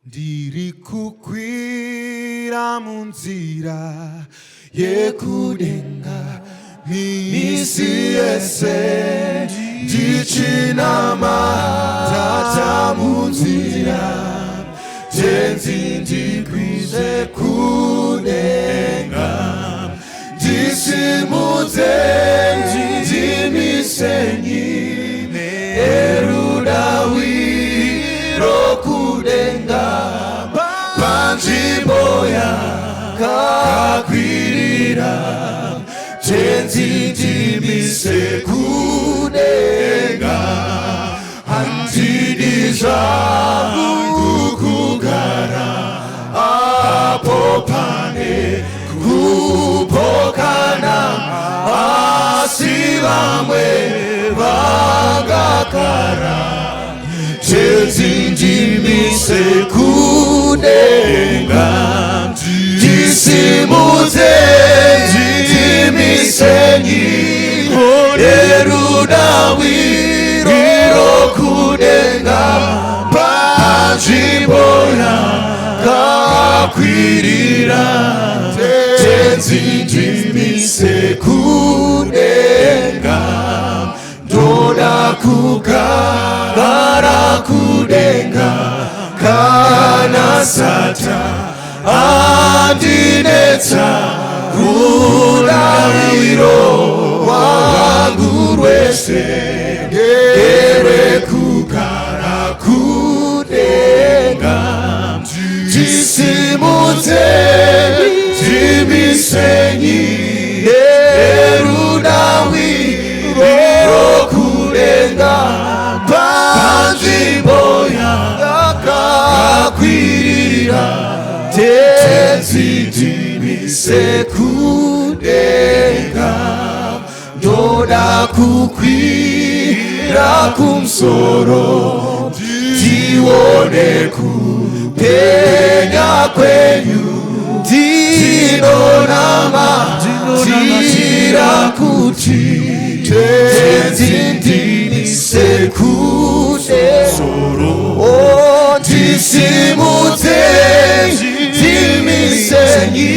Ndiri kukwira munzira yekudenga misi yese ndichinamata munzira tenzi ndikwize kudenga ndisimudze ndimisenyi nerudawiro kudenga panzvimbo yakakwirira tenzi ndimise kudenga handidi zvangu kugara apo pane kupokana asi vamwe vangakara tenzi ndimise kudenga ndisimudze ndimisenyi nerudawiro kudenga panzvimbo yakakwirira tenzi ndimise kudenga ndoda kugara kudenga kana sata andinetsa rudawiro rwangu rwese nderwekugara kudenga tisimudze timisenyi nerudawiro kudenga panzvimbo yakakwirira tenzi ndimise kudenga ndoda kukwira kumusoro ndione kupenya kwenyu ndinonamatira kuti tenzi ndimise kumusoro ndisimudze ndimisenyi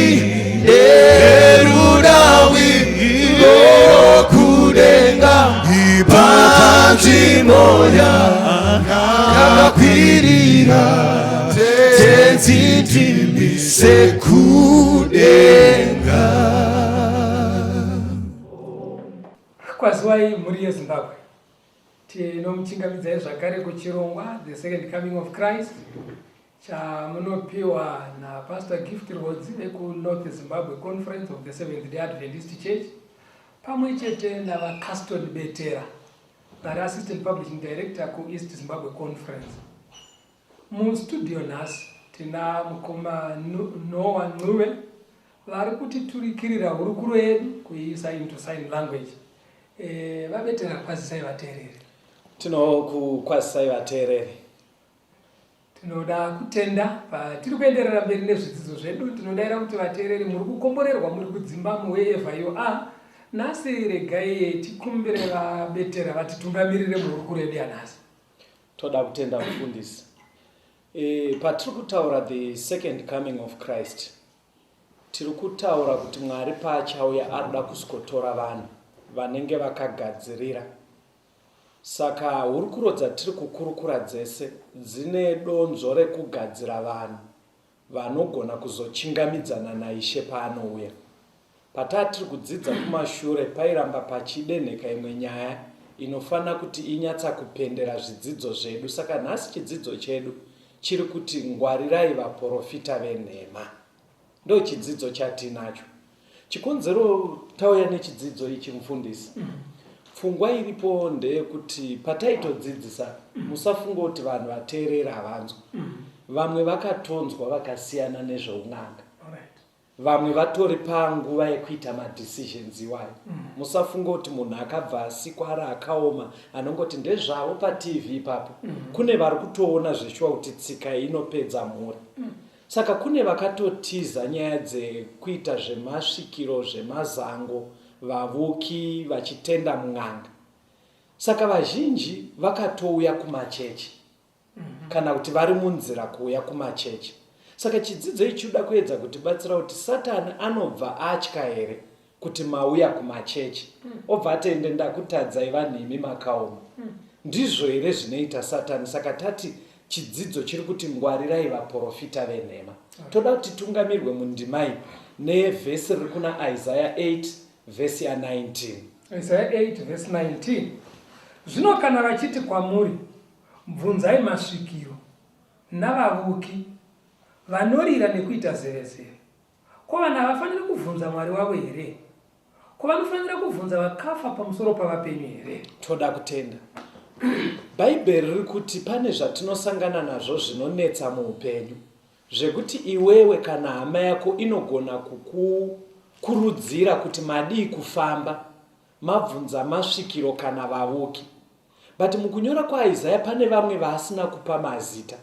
nerudawiro kudenga panzvimbo yakakwirira tenzi ndimise kudenga. Kwaziwai mhuri yeZimbabwe. Tinomuchingamidzai zvakare kuchirongwa The Second Coming of Christ chamunopiwa naPastor Gift Rwodzi vekuNorth Zimbabwe Conference of the Seventh Day Adventist Church pamwe chete naVaCaston Betera vari Assistant Publishing Director kuEast Zimbabwe Conference. Mustudio nhasi tina mukoma Noah Ncube vari kutiturikirira hurukuro yedu kuiisa into sign language. E, vaBetera kwazisai vateereri. Tinokukwazisai vateereri. Tinoda kutenda patiri kuenderera mberi nezvidzidzo zvedu. Tinodaira kuti vateereri muri kukomborerwa muri kudzimba wherever you are. Nhasi regai tikumbire vaBetera vatitungamirire muhurukuro yedu yanhasi. Toda kutenda mufundisi. E, patiri kutaura the second coming of Christ, tiri kutaura kuti Mwari paachauya arikuda kusikotora vanhu vanenge vakagadzirira. Saka hurukuro dzatiri kukurukura dzese dzine donzvo rekugadzira vanhu vanogona kuzochingamidzana naIshe paanouya. Patatiri kudzidza kumashure pairamba pachidenheka imwe nyaya inofanira kuti inyatsa kupendera zvidzidzo zvedu. Saka nhasi chidzidzo chedu chiri kuti ngwarirai vaporofita venhema. Ndochidzidzo chatinacho. Chikonzero tauya nechidzidzo ichi mufundisi. Pfungwa iripo ndeyekuti pataitodzidzisa musafunga kuti vanhu vateerera havanzwa. Vamwe vakatonzwa vakasiyana nezveun'anga. Vamwe vatori panguva yekuita madecisions iwayo. Musafunga kuti munhu akabva asikwa ari akaoma anongoti ndezvavo paTV ipapo. Kune vari kutoona zveshuwa kuti tsika iyi inopedza mhuri. Saka kune vakatotiza nyaya dzekuita zvemasvikiro, zvemazango, vavuki vachitenda mun'anga. Saka vazhinji vakatouya kumachechi. Kana kuti vari munzira kuuya kumachechi. Saka chidzidzo ichi chinoda kuedza kutibatsira kuti Satani anobva atya here kuti mauya kumachechi obva ati ende ndakutadzai vanhu imi makaoma. Ndizvo here zvinoita Satani? Saka tati chidzidzo chiri kuti ngwarirai vaporofita venhema. Toda kuti titungamirwe mundima iyi nevhesi riri kuna Isaiah 8 vhesi ya 19. Isaiah 8 vhesi 19. Zvino kana vachiti kwamuri, Bvunzai masvikiro, navavuki, vanorira nekuita zevezeve, ko vanhu havafaniri kuvhunza Mwari wavo here? Ko vanofanira kuvhunza vakafa pamusoro pavapenyu here? Toda kutenda. Bhaibheri riri kuti pane zvatinosangana nazvo zvinonetsa muupenyu zvekuti iwewe kana hama yako inogona kukukurudzira kuti madii kufamba mabvunza masvikiro kana vavuki. But mukunyora kwaIsaya pane vamwe vaasina kupa mazita.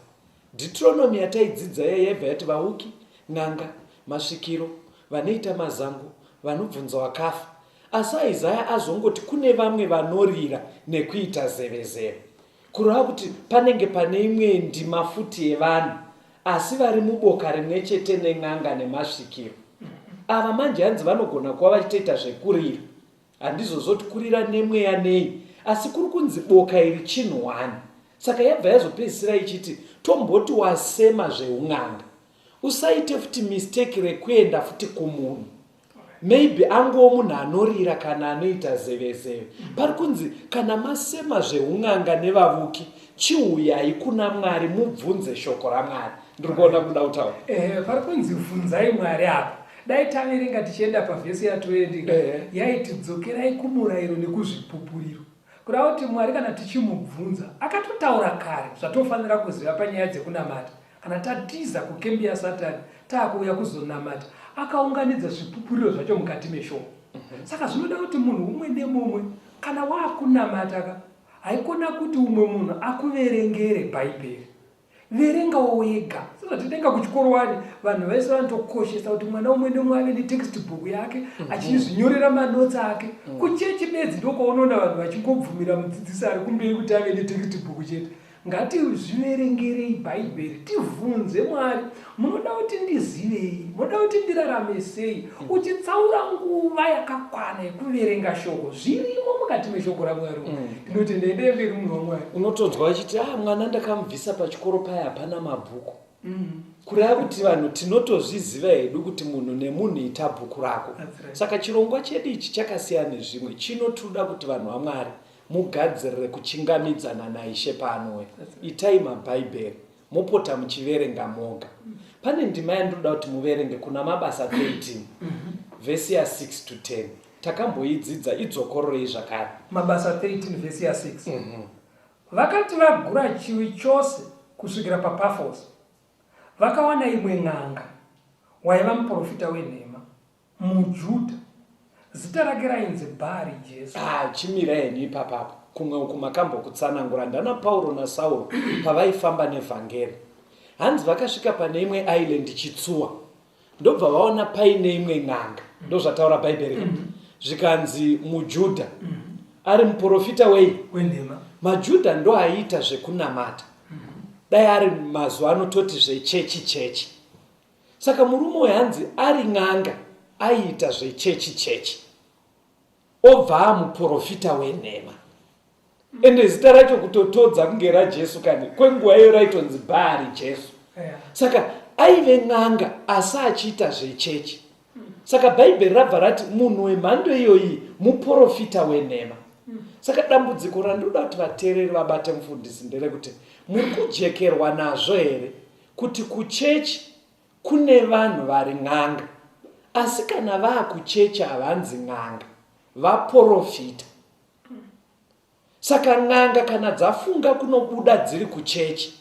Deuteronomy yataidzidza iya yaibva yati vauki, n'anga, masvikiro, vanoita mazango, vanobvunza wakafa. Asi Isaya azongoti kune vamwe vanorira nekuita zevezeve. Kureva kuti panenge pane imwe ndima futi yevanhu asi vari muboka rimwe chete nen'anga nemasvikiro. Ava manje hanzi vanogona kuva vachitoita zvekurira. Handizozoti kurira nemweya nei asi kuri kunzi boka iri chinhu one. Saka yabva yazopedzisira ichiti tomboti wasema zveun'anga. Usaite futi mistake rekuenda futi kumunhu. Maybe angowo munhu anorira kana anoita zevezeve. Pari kunzi kana masema zveun'anga nevavuki chiuyai kuna Mwari mubvunze shoko raMwari. Ndiri kuona kuda kutaura. Eh, pari kunzi bvunzai Mwari apa. Dai taverenga tichienda pavhesi ya 20 ka, yaiti dzokerai kumurayiro nekuzvipupuriro. Kureva kuti Mwari kana tichimubvunza akatotaura kare zvatofanira kuziva panyaya dzekunamata. Kana tatiza kukembi yaSatani taakuuya kuzonamata, akaunganidza zvipupuriro zvacho mukati meshoko. Saka zvinoda kuti munhu umwe nemumwe kana waakunamata ka, haikona kuti umwe munhu akuverengere Bhaibheri. Verengawo wega. Sezvatitenga kuchikoro wani, vanhu vese vanotokoshesa kuti mwana umwe nemumwe ave netextbook yake achizvinyorera manotsi ake. Kuchechi bedzi ndokwaunoona vanhu vachingobvumira mudzidzisi ari kumberi kuti ave netextbook chete. Ngatizviverengerei Bhaibheri tivhunze Mwari, munoda kuti ndizivei? Munoda kuti ndirarame sei? Uchitsaura nguva yakakwana yekuverenga shoko, zvirimo mukati meshoko raMwari. Ndinotenda endei mberi munhu waMwari. Unotonzwa vachiti ah, mwana ndakamubvisa pachikoro paya hapana mabhuku. Kureva kuti vanhu tinotozviziva hedu kuti munhu nemunhu ita bhuku rako. That's right. Saka chirongwa chedu ichi chakasiyana nezvimwe. Chino tinoda kuti vanhu vaMwari mugadzirire kuchingamidzana naIshe paanouya. Itai maBhaibheri mopota muchiverenga moga. Pane ndima yandinoda kuti muverenge kuna Mabasa 13 vhesi ya 6 to 10. Takamboidzidza, idzokororei zvakare. Mabasa 13 vhesi ya 6. Vakati vagura chiwi chose kusvikira paPafosi, vakawana imwe n'anga, waiva muprofita wenhema, muJudha, zita rake rainzi Bhaari Jesu. Ah, chimirai henyu ipapapo. Kumwe uku makambokutsanangura ndana Pauro naSauro pavaifamba nevhangeri. Hanzi vakasvika pane imwe island chitsuwa. Ndobva vaona paine imwe n'anga. Ndozvataura Bhaibheri. Zvikanzi muJudha ari muprofita wei? Wenhema. MaJudha ndoaiita zvekunamata. Dai ari mazuva ano toti zvechechi chechi. Saka murume uyu hanzi ari n'anga aiita zvechechi chechi obva amuprofita wenhema. Ende zita racho kutotodza kunge raJesu kani kwenguva iyo raitonzi Bhaari Jesu. Saka aive n'anga asi achiita zvechechi. Saka Bhaibheri rabva rati munhu wemhando iyoyi muprofita wenhema. Saka dambudziko randinoda kuti vateereri vabate mufundisi nderekuti muri kujekerwa nazvo here kuti kuchechi kune vanhu vari n'anga asi kana vaakuchechi havanzi n'anga, vaporofita. Saka n'anga kana dzafunga kunobuda dziri kuchechi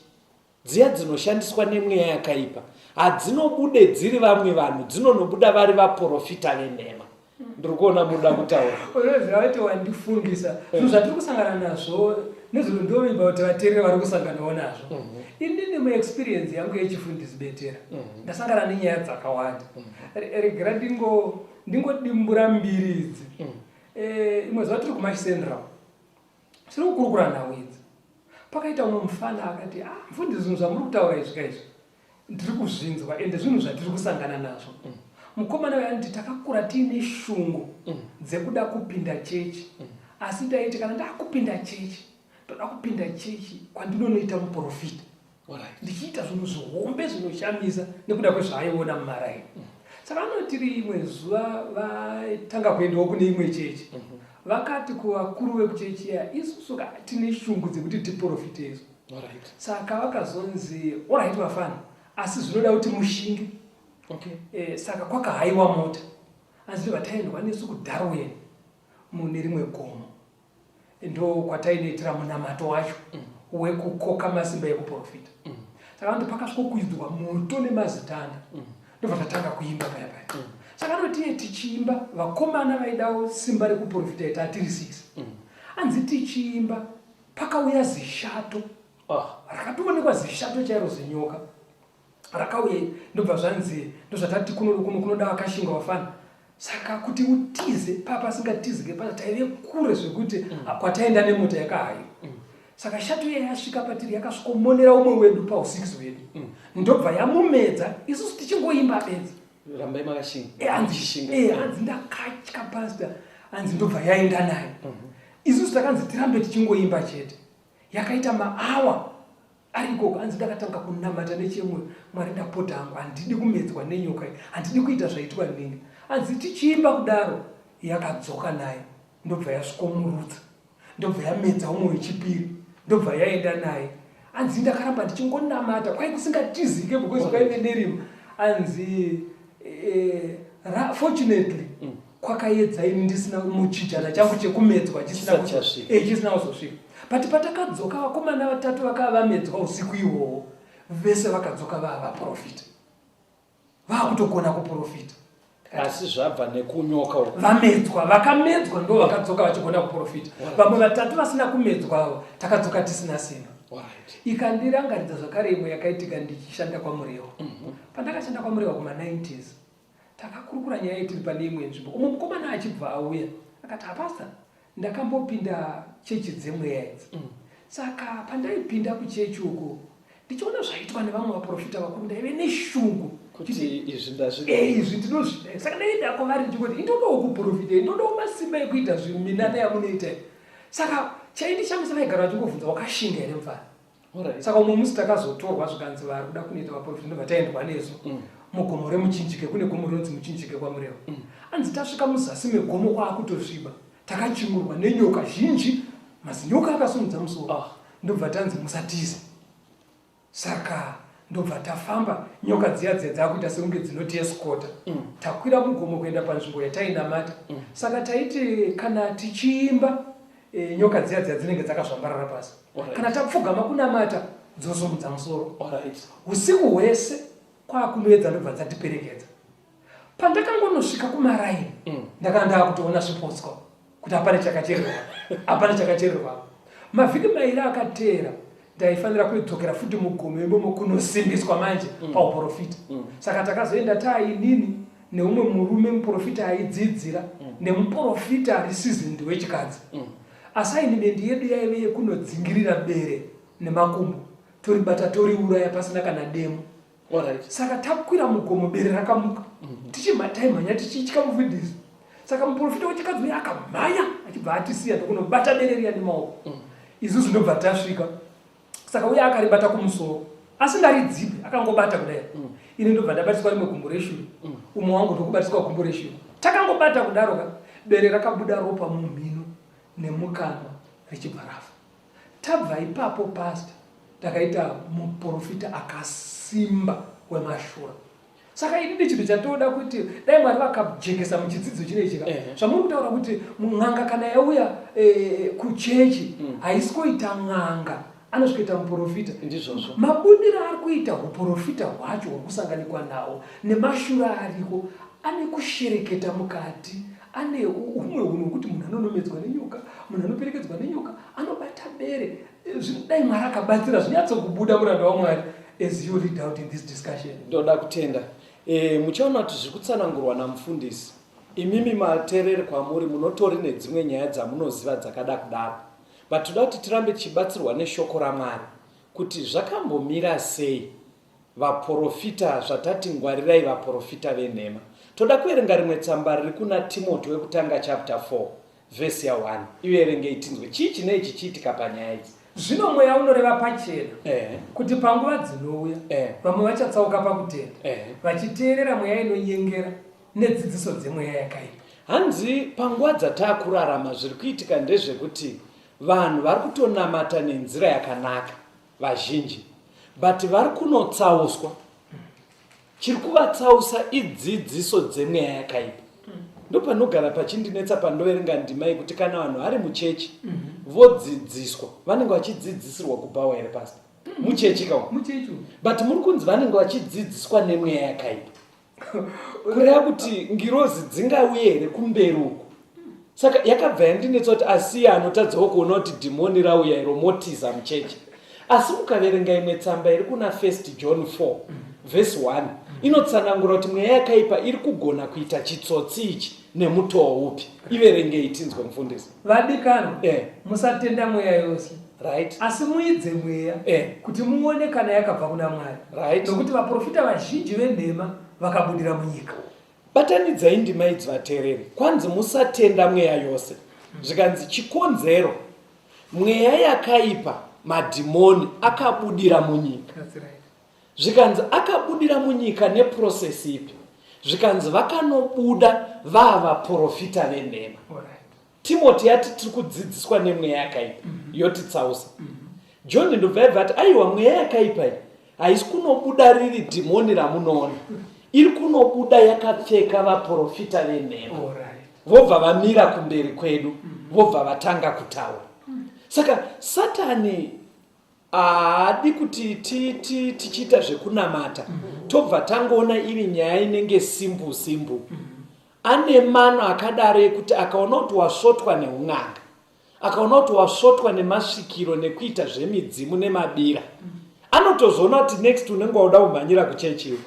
dziya dzinoshandiswa nemweya yakaipa hadzinobude dziri vamwe vanhu, dzinonobuda vari vaporofita venhema. Ndiri kuona muda kutaura. Unoziva kuti wandifungisa zvinhu zvatiri kusangana nazvo nezvino, ndovimba kuti vateereri vari kusanganawo nazvo. Inini muexperience yangu yechifundisi betera ndasangana nenyaya dzakawanda. Regera ndingodimbura mbiri idzi. Imwe zuva tiri kuMash Central tiri kukurukura nhau idzi. Pakaita umwe mufana akati, ah, mfundisi, zvinhu zvamuri kutaura izvi kaizvi ndiri kuzvinzwa, ende zvinhu zvatiri kusangana nazvo. Mukomana uyo anoti takakura tiine shungu dzekuda kupinda chechi, asi taiti kana ndakupinda chechi, ndoda kupinda chechi kwandinonoita muprofita, ndichiita zvinhu zvihombe zvinoshamisa nekuda kwezvaaiona mumaraini. Saka anoti rimwe zuva vatanga kuendawo kune imwe chechi, vakati kuvakuru vekuchechi iya, isusu ka tine shungu dzekuti tiprofite isu. Saka vakazonzi, alright vafana, asi zvinoda kuti mushinge. Saka kwakahaiwa mota, asi vataendwa nesu kuDarwin mune rimwe gomo, ndo kwatainoitira munamato wacho wekukoka masimba ekuprofita. Saka vanoti pakasvikokuidzwa moto nemazitanda, ndobva tatanga kuimba paya paya. Saka anotiye tichiimba, vakomana vaidawo simba rekuprofita ita tiri 6. Anzi tichiimba pakauya zishato. Rakatoonekwa zishato chairo, zinyoka rakauya, ndobva zvanzi ndozvatati kuno kuno kunoda vakashinga vafana. Saka kuti utize papa asingatizike pasa, taive kure zvekuti kwataenda nemota yakahayiwa. Saka shato iya yasvika patiri, yakasvikomonera umwe wedu pau6 hwedu, ndobva yamumedza, isusu tichingoimba bedzi. Rambai makashinga. Hanzi Muchishinga. Hanzi ndakatya, pastor. Hanzi ndobva yaenda naye, isusu takanzi tirambe tichingoimba chete. Yakaita maawa ari ikoko. Hanzi ndakatanga kunamata nechemwoyo, Mwari, ndapota hangu, handidi kumedzwa nenyoka iyi, handidi kuita zvaitwa ninga. Hanzi tichiimba kudaro yakadzoka naye, ndobva yasvikomurutsa, ndobva yamedza umwe wechipiri, ndobva yaenda naye. Hanzi ndakaramba ndichingonamata, kwai kusingatizike because kwaive nerima. Hanzi fortunately kwakaedza, ini ndisina muchijana changu chekumedzwa chisina Chisati chasvika. Chisina kuzosvika. But patakadzoka, vakomana vatatu vakava vamedzwa usiku ihwohwo vese vakadzoka vava vaprofita, vaakutogona kuprofita. Asi zvabva nekunyoka uku. Vamedzwa, vakamedzwa ndo vakadzoka vachigona kuprofita. Vamwe vatatu vasina kumedzwa avo takadzoka tisina simba. Ikandirangaridza zvakare imwe yakaitika ndichishanda kwaMurewa. Pandakashanda kwaMurewa kuma90s, takakurukura nyaya yetiri pane imwe nzvimbo, umwe mukomana achibva auya akati, hapasta, ndakambopinda chechi dzemweya idzi. Saka pandaipinda kuchechi uku ndichiona zvaitwa nevamwe vaprofita vakuru, ndaive neshungu kuti izvi ndazvida. Izvi ndinozvida. Saka ndaenda kwavari ndichingoti indodawo kuprofita, indodawo masimba ekuita zvinhu minana yamunoita iyi. Saka chaindishamisa, vaigara vachingovhunza, wakashinga here mufana? Saka umwe musi takazotorwa, zvikanzi vari kuda kunoita vaprofita, ndobva taendwa nesu mugomo reMuchinjike. Kune gomo rinonzi Muchinjike kwaMurewa. Anzi tasvika muzasi megomo kwaakutosviba, takachingurwa nenyoka zhinji, mazinyoka akasimudza musoro. Ndobva tanzi musatize. Saka ndobva tafamba, nyoka dziya dziya dzakuita sekunge dzinotiescota. Takwira mugomo kuenda panzvimbo yatainamata. Saka taiti kana tichiimba, nyoka dziya dziya dzinenge dzakazvambarara pasi. Kana tapfugama kunamata, dzosumudza musoro. Usiku hwese kwakunoedza, ndobva dzatiperekedza. Pandakangonosvika kumaraini, ndakanga ndakutoona zvipotswa kuti hapana chakachererwa, hapana chakachererwa. Mavhiki 2 akateera ndaifanira kudzokera futi mugomo imomo kunosimbiswa manje pauprofita. Saka takazoenda taainini neumwe murume muprofita aidzidzira nemuprofita ari seasoned wechikadzi. Assignment yedu yaive yekunodzingirira bere nemakumbo, toribata, toriuraya pasina kana demo. Saka takwira mugomo, bere rakamuka. Taimhanya tichitya, mufundisi. Saka muprofita wechikadzi uya akamhanya achibva atisiya, ndokunobata bere riya nemaoko. Isusu ndobva tasvika. Saka uya akaribata kumusoro asingaridzipi, akangobata kudai. Ini ndobva ndabatiswa rimwe gumbo reshure, umwe wangu ndokubatiswa gumbo reshure. Takangobata kudaro ka, bere rakabuda ropa mumhino nemukanwa richibva rafa. Tabva ipapo, pastor, takaita muprofita akasimba wemashura. Saka ini ndichinhu chatoda kuti dai Mwari vakajekesa muchidzidzo chinechi ka, zvamuri kutaura kuti n'anga kana yauya kuchechi haisi kuita n'anga, anosvikoita muprofita. Ndizvozvo. Mabudiro ari kuita uprofita hwacho huri kusanganikwa nawo nemashura ariko ane kushereketa mukati, ane humwe hunhu hwekuti munhu anonomedzwa nenyoka, munhu anoperekedzwa nenyoka, anobata bere. Dai Mwari akabatsira zvinyatsokubuda, muranda waMwari, as you lead out in this discussion. Ndoda kutenda. Muchaona kuti zviri kutsanangurwa namufundisi, imimi mateereri kwamuri munotori nedzimwe nyaya dzamunoziva dzakada kudaro. But toda kuti tirambe tichibatsirwa neshoko raMwari kuti zvakambomira sei vaporofita zvatati ngwarirai vaporofita venhema. Toda kuverenga rimwe tsamba riri kuna Timoti wekutanga chapter 4 vhesi ya 1. Iverengei tinzwe chii chinei chichiitika panyaya idzi. Zvino mweya unoreva pachena kuti panguva dzinouya vamwe vachatsauka pakutenda, vachiteerera mweya inonyengera nedzidziso dzemweya yakaipa. Hanzi panguva dzataakurarama zviri kuitika ndezvekuti vanhu vari kutonamata nenzira yakanaka vazhinji but vari kunotsauswa. Chiri kuvatsausa idzidziso dzemweya yakaipa. Ndopanogara pachindinetsa pandoverenga ndima yekuti kana vanhu vari muchechi vodzidziswa vanenge vachidzidzisirwa kubhawa here pastor? Muchechi ka umu? Muchechi umu. But muri kunzi vanenge vachidzidziswa nemweya yakaipa. Kureva kuti ngirozi dzingauye here kumberi uku? Saka yakabva yandinetsa kuti asiye anotadzawo kuona kuti dhimoni rauya iro motiza muchechi. Asi mukaverenga imwe tsamba iri kuna 1 John 4 vhesi 1 inotsanangura kuti mweya yakaipa iri kugona kuita chitsotsi ichi nemutoo upi. Iverengei tinzwe mufundisi. Vadikanwa, musatenda mweya yose, asi muidze mweya, kuti muone kana yakabva kuna Mwari, nokuti vaprofita vazhinji venhema vakabudira munyika. Batanidzai ndima idzi vateereri. Kwanzi musatenda mweya yose. Zvikanzi chikonzero mweya yakaipa madhimoni akabudira munyika. That's right. Zvikanzi akabudira munyika neprocess ipi? Zvikanzi vakanobuda vavaprofita venhema. All right. Timoti yati tiri kudzidziswa nemweya yakaipa yotitsausa. John ndobva yabva ati aiwa mweya yakaipa iyi haisi kunobuda riri dhimoni ramunoona, iri kunobuda yakapfeka vaprofita venhema. All right. Vobva vamira kumberi kwedu, vobva vatanga kutaura. Saka Satani haadi kuti tichiita zvekunamata tobva tangoona iri nyaya inenge simbu simbu. Ane mano akadaro ekuti akaona kuti wasvotwa neun'anga, akaona kuti wasvotwa nemasvikiro nekuita zvemidzimu nemabira, anotozoona kuti next unenge wauda kumhanyira kuchechi iwe.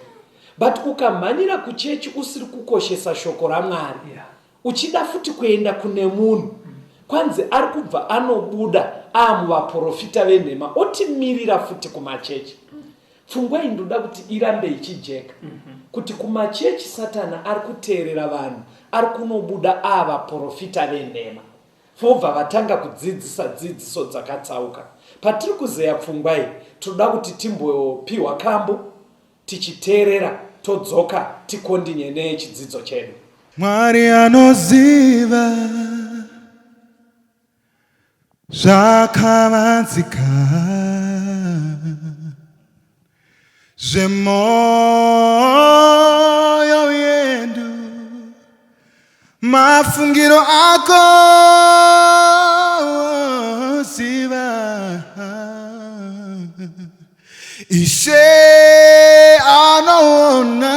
But ukamhanyira kuchechi usiri kukoshesa shoko raMwari, uchida futi kuenda kune munhu, kwanzi ari kubva anobuda aamuvaprofita venhema otimirira futi kumachechi. Pfungwa iyi ndoda kuti irambe ichijeka kuti kumachechi Satani ari kuteerera vanhu, ari kunobuda aavaprofita venhema, vobva vatanga kudzidzisa dzidziso dzakatsauka. Patiri kuzeya pfungwa iyi, tinoda kuti timbopiwa kambo tichiteerera, todzoka tikondinye nechidzidzo chedu. Mwari anoziva zvakavanzika zvemoyo yedu, mafungiro ako ziva, Ishe anoona.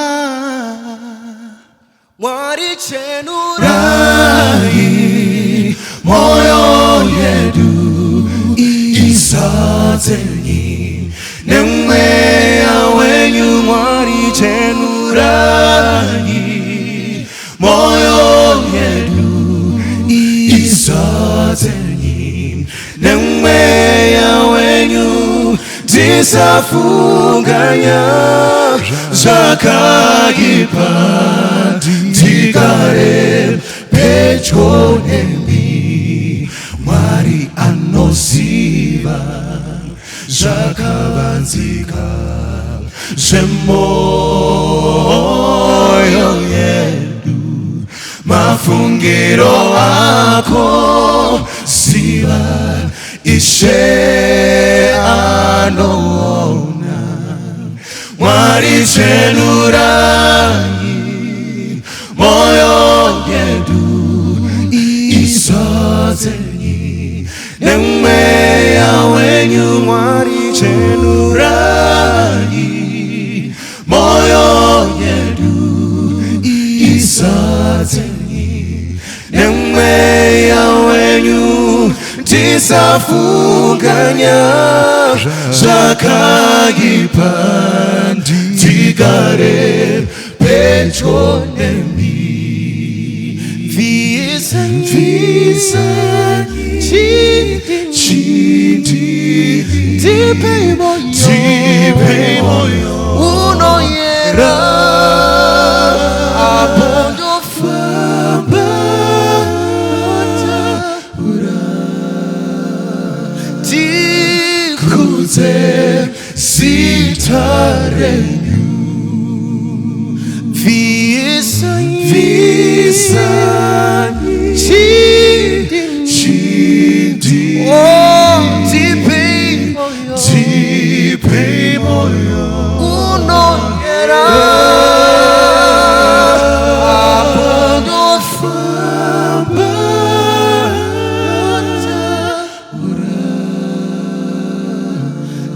Mwari chenurai moyo yedu izadzenyi nemweya wenyu. Mwari chenurai moyo yedu izadzenyi nemweya wenyu. Tisafunganya zvakaipa, tigare pedyo nemi. Mwari anoziva zvakavanzika zvemoyo yedu, mafungiro ako ziva, Ishe anoona. Mwari chenurai moyo yedu izadzenyi nemweya wenyu. Mwari chenurai moyo yedu izadzenyi nemweya wenyu. Tisafunganya zvakaipa, tigare pedyo nemi. Bvisanyi Tipei moyo. Tipei moyo. Unoyera. Apo ndofamba notambura. Tikudze zita renyu. Bvisai. Bvisai. Chidini. Chidini. Oh, tipei moyo. Tipei moyo. Unoyera. Apo ndofamba notambura.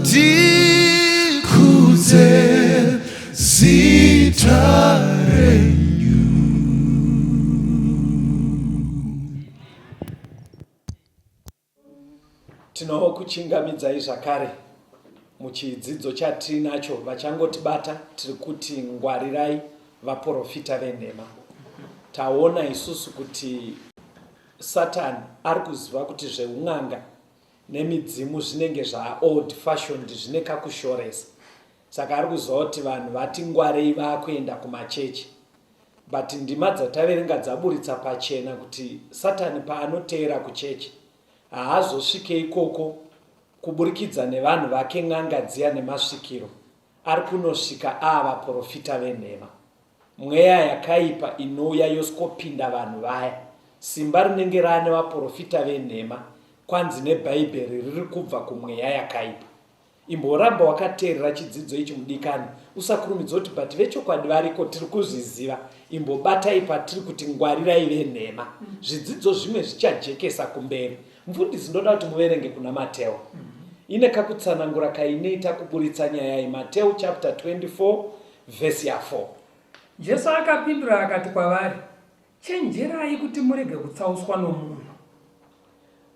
Tikudze zita renyu. Tinokuchingamidzai zvakare muchidzidzo chatinacho. Vachangotibata, tiri kuti ngwarirai vaprofita venhema. Taona isusu kuti Satani ari kuziva kuti zveun'anga nemidzimu zvinenge zvaold fashioned, zvine kakushoresa, saka ari kuziva kuti vanhu vati ngwarei vaakuenda kumachechi. But ndima dzataverenga dzaburitsa pachena kuti Satani paanoteera kuchechi haazosvike ikoko kuburikidza nevanhu vake, n'anga dziya nemasvikiro. Ari kunosvika aavaprofita venhema, mweya yakaipa inouya yoskopinda vanhu vaya. Simba rinenge raane vaprofita venhema, kwanzi neBhaibheri, riri kubva kumweya yakaipa. Imboramba wakateerera chidzidzo ichi, mudikani. Usakurumidza kuti, "But vechokwadi variko." Tiri kuzviziva. Imbobatai patiri kuti ngwarirai venhema. Zvidzidzo zvimwe zvichajekesa kumberi. Mufundisi, ndoda kuti muverenge kuna Mateo. Ine kakutsanangura kainoita kuburitsa nyaya iyi. Mateo chapter 24 vhesi ya4. Jesu akapindura akati kwavari, "Chenjerai kuti murege kutsauswa nomunhu."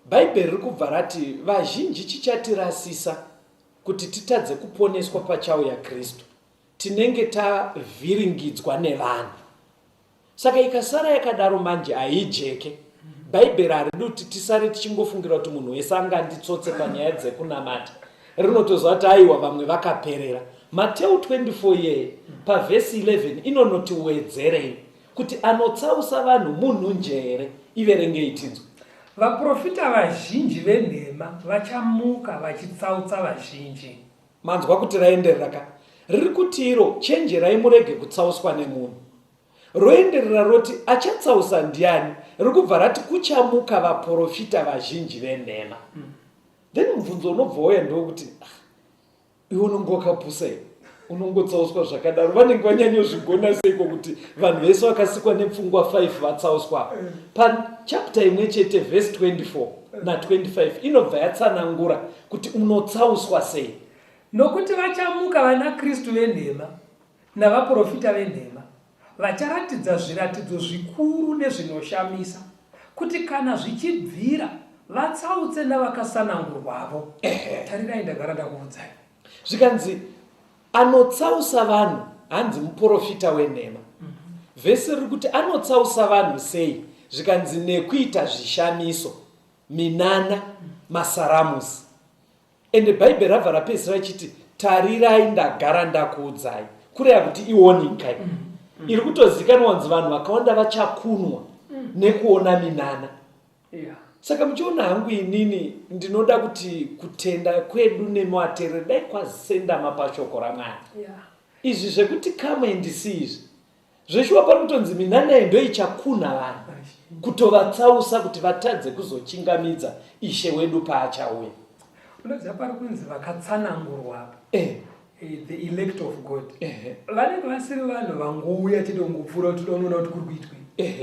Bhaibheri riri kubva rati vazhinji chichatirasisa kuti titadze kuponeswa pachauya Kristu, tinenge tavhiringidzwa nevanhu. Saka ikasara yakadaro manje haijeke. Bhaibheri haridi kuti tisare tichingofungira kuti munhu wese anganditsotse panyaya dzekunamata. Rinotoziva kuti aiwa, vamwe vakaperera. Mateu 24 iyeye pavhesi 11 inonoti wedzerei kuti anotsausa vanhu munhu njere. Iverengei tinzwe. Vaprofita vazhinji venhema vachamuka vachitsautsa vazhinji. Manzwa kuti raenderera ka? Riri kuti iro, chenjerai murege kutsauswa nemunhu. Roenderera roti achatsausa ndiani? Riri kubva rati kuchamuka vaprofita vazhinji venhema. Then mubvunzo unobva wauya ndewekuti, ah, iwe unonge wakapusa iwe unongotsauswa zvakadaro, vanenge vanyanyozvigona seiko kuti vanhu vese vakasikwa nepfungwa 5 vatsauswa? Pachapter imwe chete, vhesi 24 na25 inobva yatsanangura kuti unotsauswa sei. Nokuti vachamuka vana Kristu venhema navaprofita venhema, vacharatidza zviratidzo zvikuru nezvinoshamisa, kuti kana zvichibvira vatsautse navakasanangurwavo. Tarirai, ndagara ndakuudzai. Zvikanzi anotsausa vanhu hanzi muprofita wenhema. Vhesi riri kuti anotsausa vanhu sei? Zvikanzi nekuita zvishamiso, minana, masaramusi. Ende Bhaibheri rabva rapedzisira richiti, "Tarirai, ndagara ndakuudzai." Kureva kuti iwarning kai iri kutozikanwa kunzi vanhu vakawanda vachakunwa nekuona minana. Saka muchiona hangu inini ndinoda kuti kutenda kwedu nematerere dai kwazendama pashoko raMwari. Izvi zvekuti come and see izvi, zveshuwa pari kutonzi minana iyi ndoichakuna vanhu, kutovatsausa kuti vatadze kuzochingamidza Ishe wedu paachauya. Unoziva pari kunzi vakatsanangurwa apa, the elect of God, vanenge vasiri vanhu vangouya chete kungopfuura kuti toda kuti kuri kuitwei.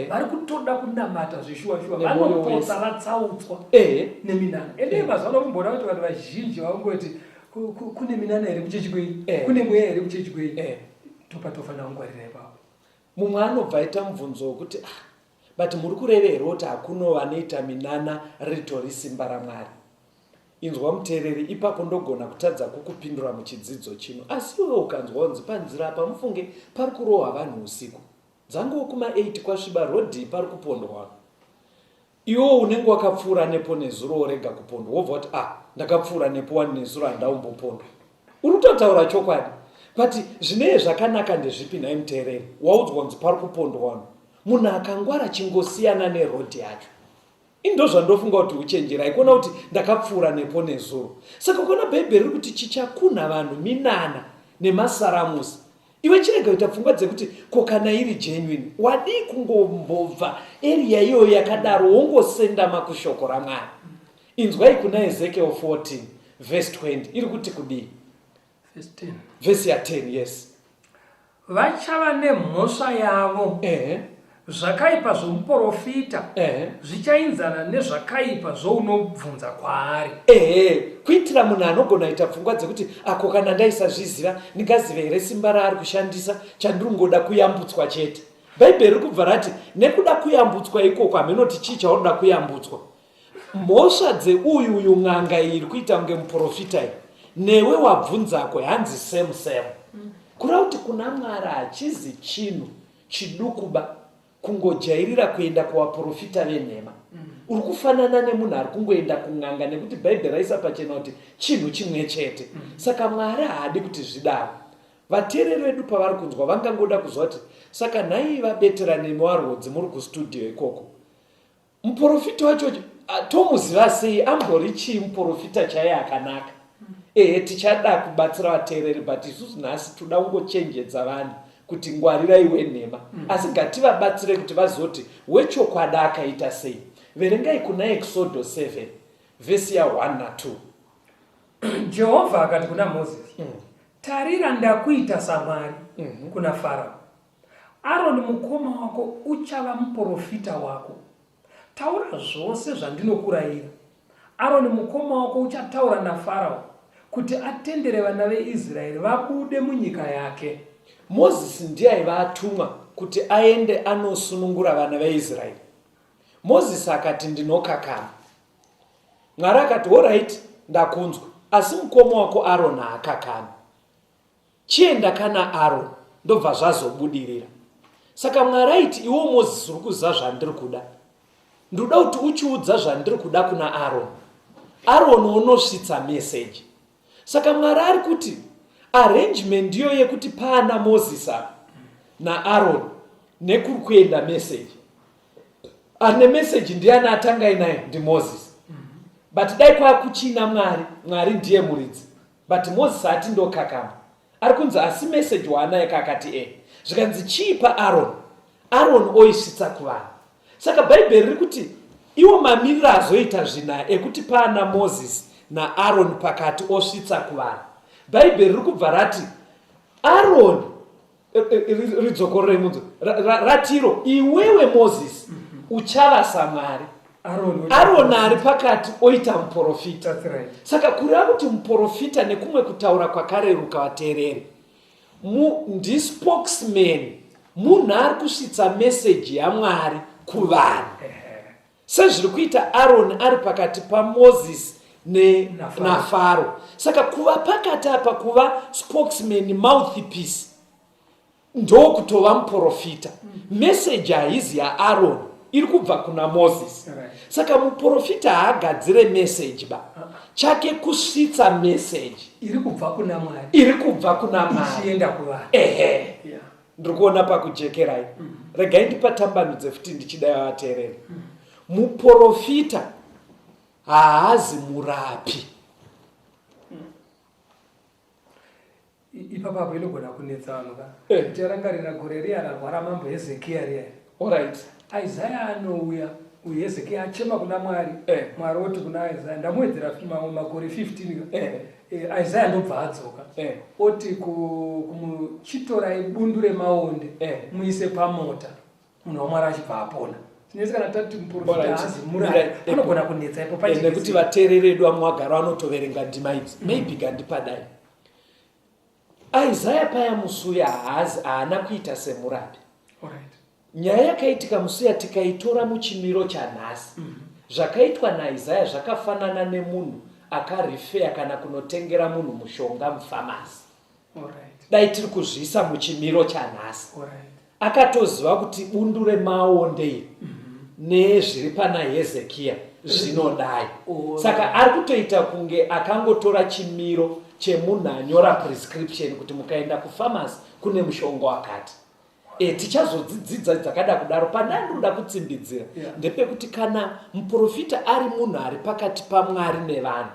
Vari kutoda kunamata zveshuwa shuwa. Nemwoyo vanopotsa wese. Vatsautswa neminana. Ende mazuva ano kumboona kuti vanhu vazhinji vangoti, "Kune minana here kuchechi kwenyu? Kune mweya here kuchechi kwenyu?" Topa tofanira kungwarira ipapo. Mumwe anobva aita mubvunzo wekuti, "Ah, but muri kureva here kuti hakuno vanoita minana ritori simba raMwari?" Inzwa muteereri, ipapo ndogona kutadza kukupindura muchidzidzo chino. Asi iwe ukanzwa kunzi panzira apa mufunge pari kurohwa vanhu usiku, dzanguwo kuma8 kwasviba, rodhi pari kupondwa, iwo unenge wakapfuura nepo nezuro worega kupondwa, wobva kuti, "Ah." ndakapfuura nepo wani nezuro handaumbopondwa. Uri kutotaura chokwadi but zvineye zvakanaka ndezvipi nhai muteereri? Waudzwa kunzi pari kupondwa vanhu. Munhu akangwara chingosiyana neroad yacho. Ini ndozvandofunga kuti uchenjeri haikona kuti ndakapfuura nepo nezuro. Saka ukaona bhaibheri riri kuti chichakunha vanhu minana nemasaramusi. Iwe chirega kuita pfungwa dzekuti ko kana iri genuine wadii kungombobva area iyoyo yakadaro wongosendama kushoko raMwari. Inzwai kuna Ezekiel 14 verse 20 iri kuti kudii? Verse 10. Verse ya 10 yes. Vachava nemhosva yavo. Ehe. Zvakaipa zvomuporofita Ehe. zvichainzana nezvakaipa zvounobvunza kwaari. Ehe, kuitira munhu anogona kuita pfungwa dzekuti ako kana ndaisazviziva ndingazive here simba raari kushandisa chandiri kungoda kuyambutswa chete. Bhaibheri riri kubva rati nekuda kuyambutswa ikoko hameno kuti chii chaunoda kuyambutswa. Mhosva dzeuyu uyu n'anga iyi iri kuita kunge muporofita iyi newe wabvunzako hanzi same same. Kureva kuti kuna Mwari hachizi chinhu chidukuba kungojairira kuenda kuvaporofita venhema. Uri kufanana nemunhu ari kungoenda kun'anga nekuti Bhaibheri raisa pachena kuti chinhu chimwe chete. Saka Mwari haadi kuti zvidaro. Vateereri vedu pavari kunzwa vangangoda kuziva kuti saka nhai vabetera nemi warwodzi muri kustudio ikoko. Muporofita wacho tomuziva sei ambori chii muporofita chaiye akanaka? Ehe tichada kubatsira vateereri but isusu nhasi toda kungochenjedza vanhu kuti ngwarirai wenhema asi ngativabatsire kuti vazoti wechokwadi akaita sei. Verengai kuna Exodo 7 vhesi ya 1 na 2. Jehovha akati kuna Mozisi, Tarira ndakuita saMwari kuna Farao. Aroni mukoma wako uchava muporofita wako. Taura zvose zvandinokurayira. Aroni mukoma wako uchataura naFarao kuti atendere vana veIsraeri vabude munyika yake. Mozisi ndiye aiva atumwa kuti aende anosunungura vana veIsraeri. Mozisi akati, Ndinokakama. Mwari akati, Horaiti, ndakunzwa, asi mukoma wako Aroni haakakami. Chienda kana Aroni ndobva zvazobudirira. Saka Mwari aiti iwo Mozisi uri kuziva zvandiri kuda. Ndinoda kuti uchiudza zvandiri kuda kuna Aroni. Aroni unosvitsa message. Saka Mwari ari kuti arrangement ndiyo yekuti paana Mozisi apa naAroni nekuri kuenda message. Ane message ndiani atanga inayo ndiMozisi. But dai kwakuchina Mwari, Mwari ndiye muridzi. But Moses haati ndokakama. Ari kunzi asi message waanaye ka akati e. Zvikanzi chiipa Aaron. Aaron oisvitsa kuvanhu. Saka Bhaibheri riri kuti iwo mamiriro azoita zvinhu aya ekuti paana Moses naAaron pakati osvitsa kuvanhu. Bhaibheri riri kubva rati Aaron ridzokororei munzwe ratiro iwewe mozisi uchava samwari aroni ari pakati oita muprofita saka kureva kuti muprofita nekumwe kutaura kwakareruka vateereri ndispokesman munhu ari kusvitsa meseji yamwari kuvanhu Sezviri kuita Aroni ari pakati paMozisi naFaro. Saka kuva pakati apa kuva spokesman, mouthpiece ndokutova muprofita. Message haizi yaAroni iri kubva kuna Moses. Saka muprofita haagadzire message ba. Chake kusvitsa message iri kubva kuna Mwari. Iri kubva kuna Mwari. Ichienda kuvanhu. Ehe. Yeah. Ndiri kuona pakujekerai. Regai ndipatambanudze futi ndichidai vateereri. Muporofita haazi murapi. Ipapo apo inogona kunetsa vanhu ka. Eh. Ndicharangarira gore riya rarwara mambo Hezekiya riya. Alright. Isaya anouya uyu Hezekiya achema kuna Mwari. Eh. Mwari oti kuna Isaya ndamuwedzera mamwe makore 15 ka. Eh. Eh, Isaya ndobva adzoka. Eh. Oti chitorai bundu remaonde eh. muise pamota munhu waMwari achibva apona. Tinetsa kana tati muprofita haazi murapi anogona kunetsa ipo pachi. Nekuti vateereri vedu vamwe vagara vanotoverenga ndima idzi. Maybe gandipadai. Isaya paya musuya haazi haana kuita semurapi. Alright. Nyaya yakaitika musuya tikaitora muchimiro chanhasi. Zvakaitwa naIsaya zvakafanana nemunhu akarifeya kana kunotengera munhu mushonga mufamasi. Alright. Dai tiri kuzviisa muchimiro chanhasi. Alright. Akatoziva kuti bundu remaonde iri nezviri pana Hezekiya. Zvinodai. Saka ari kutoita kunge akangotora chimiro chemunhu anyora prescription kuti mukaenda kupharmacy kune mushonga wakati. E, tichazodzidzidza dzakada kudaro. Pandandinoda kutsimbidzira ndepekuti kana muprofita ari munhu ari pakati paMwari nevanhu,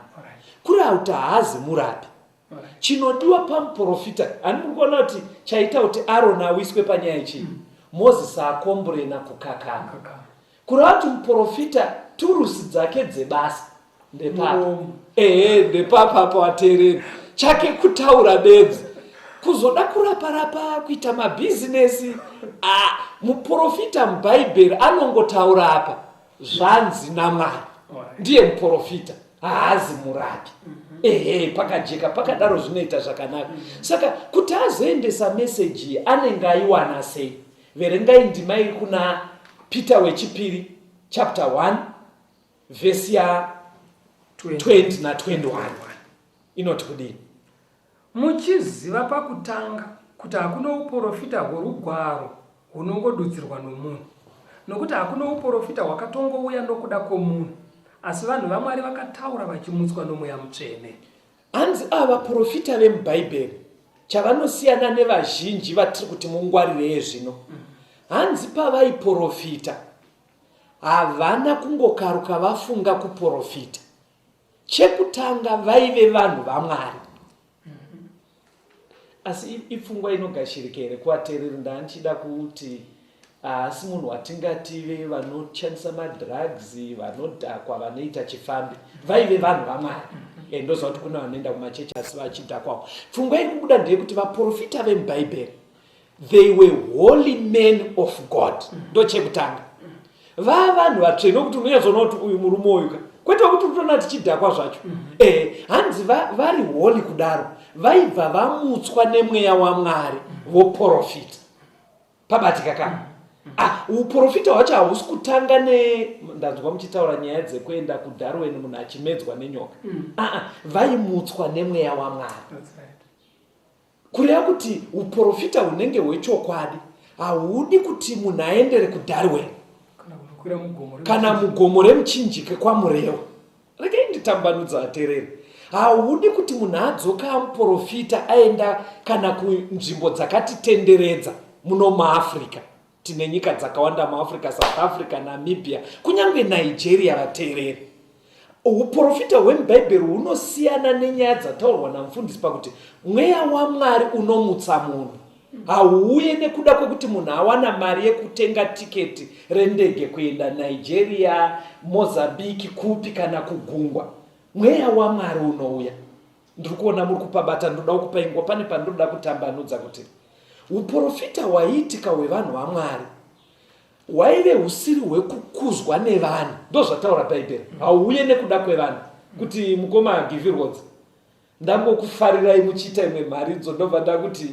kureva kuti haazi murapi. Chinodiwa pamuprofita, hani muri kuona kuti chaita kuti Aroni awiswe panyaya ichii? Mozisi akomburena kukakama. Kureva kuti muprofita turusi dzake dzebasa ndepapa. Ehe, ndepapa pawateereri. Chake kutaura bedzi. Kuzoda kurapa-rapa, kuita mabhizinesi. Ah, muprofita muBhaibheri anongotaura apa zvanzi naMwari. Ndiye muprofita, haazi murapi. Ehe, pakajeka pakadaro zvinoita zvakanaka. Saka kuti azoendesa meseji iyi anenge aiwana sei? Verengai ndima iri kuna Peter wechipiri chapter 1 vhesi ya 20 na 21 inoti kudini? Muchiziva pakutanga kuti hakuna uporofita hworugwaro hunongodudzirwa nomunhu, nokuti hakuna uporofita hwakatongouya nokuda kwomunhu, asi vanhu vaMwari vakataura vachimutswa noMweya Mutsvene. Hanzi ava vaporofita vemuBhaibheri chavanosiyana nevazhinji vatiri kuti mungwarireye zvino. Hanzi pavaiporofita havana kungokaruka vafunga kuporofita. Chekutanga vaive vanhu vaMwari. Asi ipfungwa inogashirika here kuvateereri? Ndandichida kuti haasi munhu watingati ve vanoshandisa madrugs, vanodhakwa, vanoita chifambi. Vaive vanhu vaMwari. Ndoziva kuti kune vanoenda kumachechi asi vachidhakwawo. Pfungwa iri kubuda ndeyekuti vaporofita vemuBhaibheri, they were holy men of God. Ndochekutanga. Vaa vanhu vatsvene nokuti unonyatsoona kuti uyu murume uyu ka, kwete kuti utoona tichidhakwa zvacho. Hanzi vari holy kudaro, vaibva vamutswa nemweya waMwari voporofita. Pabatika ka? Uprofita hwacho hausi kutanga ne, ndanzwa muchitaura nyaya dzekuenda kuDarwin munhu achimedzwa nenyoka. Vaimutswa nemweya waMwari. That's right. Kureva kuti uprofita hunenge hwechokwadi hahudi kuti munhu aendere kuDarwin kana mugomo remuchinjike kwaMurewa. Regai nditambanudza vateereri. Hahudi kuti munhu adzoka amuprofita aenda kana kunzvimbo dzakatitenderedza muno muAfrica. Tine nyika dzakawanda muAfrica, South Africa, Namibia, kunyange Nigeria vateereri. Uprofita hwemuBhaibheri hunosiyana nenyaya dzataurwa namufundisi pakuti mweya waMwari unomutsa munhu. Hauuye nekuda kwekuti munhu awana mari yekutenga tiketi rendege kuenda Nigeria, Mozambique, kupi kana kugungwa. Mweya waMwari unouya. Ndiri kuona muri kupabata, ndoda kukupai nguva, pane pandinoda kutambanudza kuti uprofita hwaiitika hwevanhu vaMwari hwaive husiri hwekukuzwa nevanhu. Ndozvataura Bhaibheri. Hauuye nekuda kwevanhu. Kuti mukoma Givirwods, ndangokufarirai muchiita imwe mharidzo ndobva ndakuti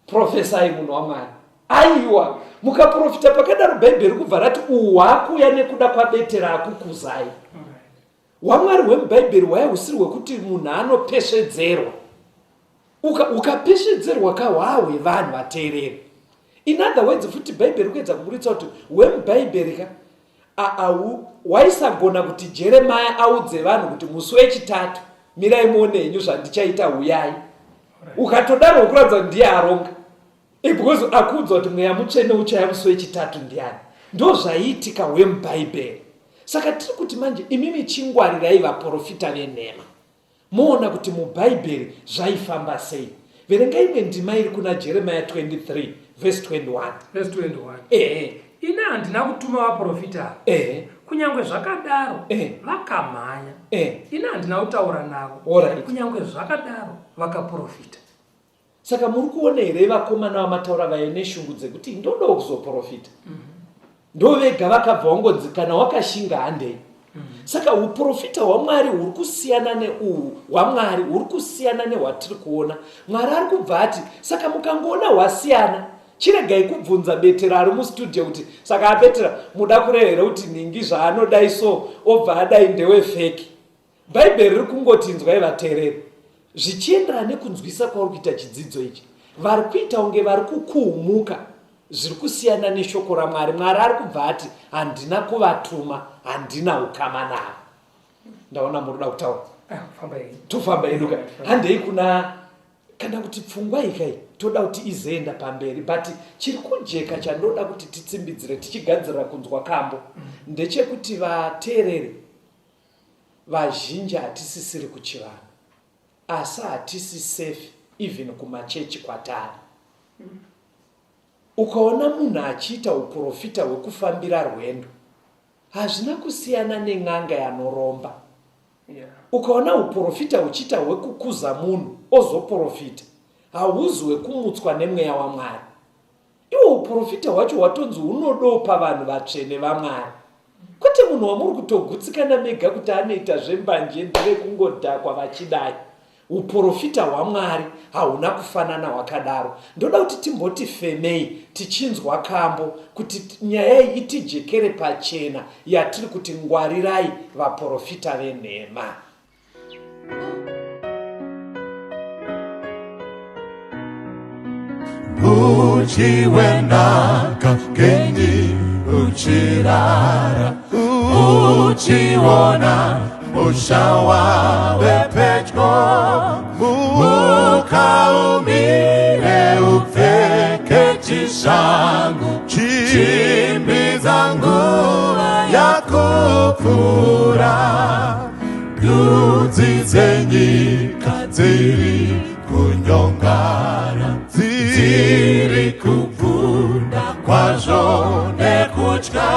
profesai munhu waMwari. Aiwa, mukaprofita pakadaro Bhaibheri kubva rati uhu hwakuuya nekuda kwabetera akukuzai. HwaMwari hwemuBhaibheri hwaive husiri hwekuti munhu anopesvedzerwa. Ukapesvedzerwa ka hwaa hwevanhu vateereri. In other words futi Bhaibheri kuedza kuburitsa kuti hwemuBhaibheri ka waisagona kuti Jeremiah audze vanhu kuti musi wechitatu mirai muone henyu zvandichaita huyai. Ukatodaro ukuratidza kuti ndiye aronga. Because akuudzwa kuti mweya mutsvene uchaya musi wechitatu ndiani. Ndozvaiitika hwemubhaibheri. Saka tiri kuti manje imimi chingwarirai vaporofita venhema. Moona kuti mubhaibheri zvaifamba sei. Verenga imwe ndima iri kuna Jeremiah 23 verse 21. Verse 21. Ehe. Ini handina kutuma vaporofita ava. Ehe. Kunyangwe zvakadaro Ehe. vakamhanya. Ehe. Ini handina kutaura navo. Alright. Kunyangwe zvakadaro vakaporofita. Saka muri kuona here vakomana vamataura vaye neshungu dzekuti ndodawo kuzoprofita? Ndovega vakabva wangonzi kana wakashinga handei. Saka uprofita hwaMwari huri kusiyana neuhu hwaMwari huri kusiyana nehwatiri kuona. Mwari ari kubva ati saka mukangoona hwasiyana chiregai kubvunza Betera ari mustudio kuti saka aBetera muda kureva here kuti nhingi zvaanodai so obva adai ndewe feki. Bhaibheri riri kungoti inzwai vateereri zvichienderana nekunzwisa kwauri kuita chidzidzo ichi. Vari kuita kunge vari kukuhumuka. Zviri kusiyana neshoko raMwari. Mwari ari kubva ati handina kuvatuma, handina ukama navo. Ndaona muri kuda kutaura. Ah, Tofamba hedu ka. Handei kuna kana kuti pfungwa ikai toda kuti izoenda pamberi but chiri kujeka chandoda kuti titsimbidzire tichigadzirira kunzwa kambo ndechekuti vateereri vazhinji hatisisiri kuchivanhu asi hatisi safe even kumachechi kwatari. Ukaona munhu achiita uprofita hwekufambira rwendo hazvina kusiyana nen'anga yanoromba. Ukaona uprofita huchiita hwekukuza munhu ozoprofita hauzi hwekumutswa nemweya waMwari. Iwo uprofita hwacho hwatonzi hunodopa vanhu vatsvene vaMwari. Kwete munhu wamuri kutogutsikana mega kuti anoita zvembanje ndevekungodhakwa vachidai. Uprofita hwaMwari hahuna kufanana hwakadaro. Ndoda kuti timboti femei tichinzwa kambo kuti nyaya iyi itijekere pachena yatiri kuti ngwarirai vaprofita venhema. Uchi wenaka ngenyi uchirara uchiona musha wave pedyo muka umire upfeke chishangu chimbidza nguva yakupfuura Ndudzi dzenyika dziri kunyongana, dziri kubvunda kwazvo nekutya.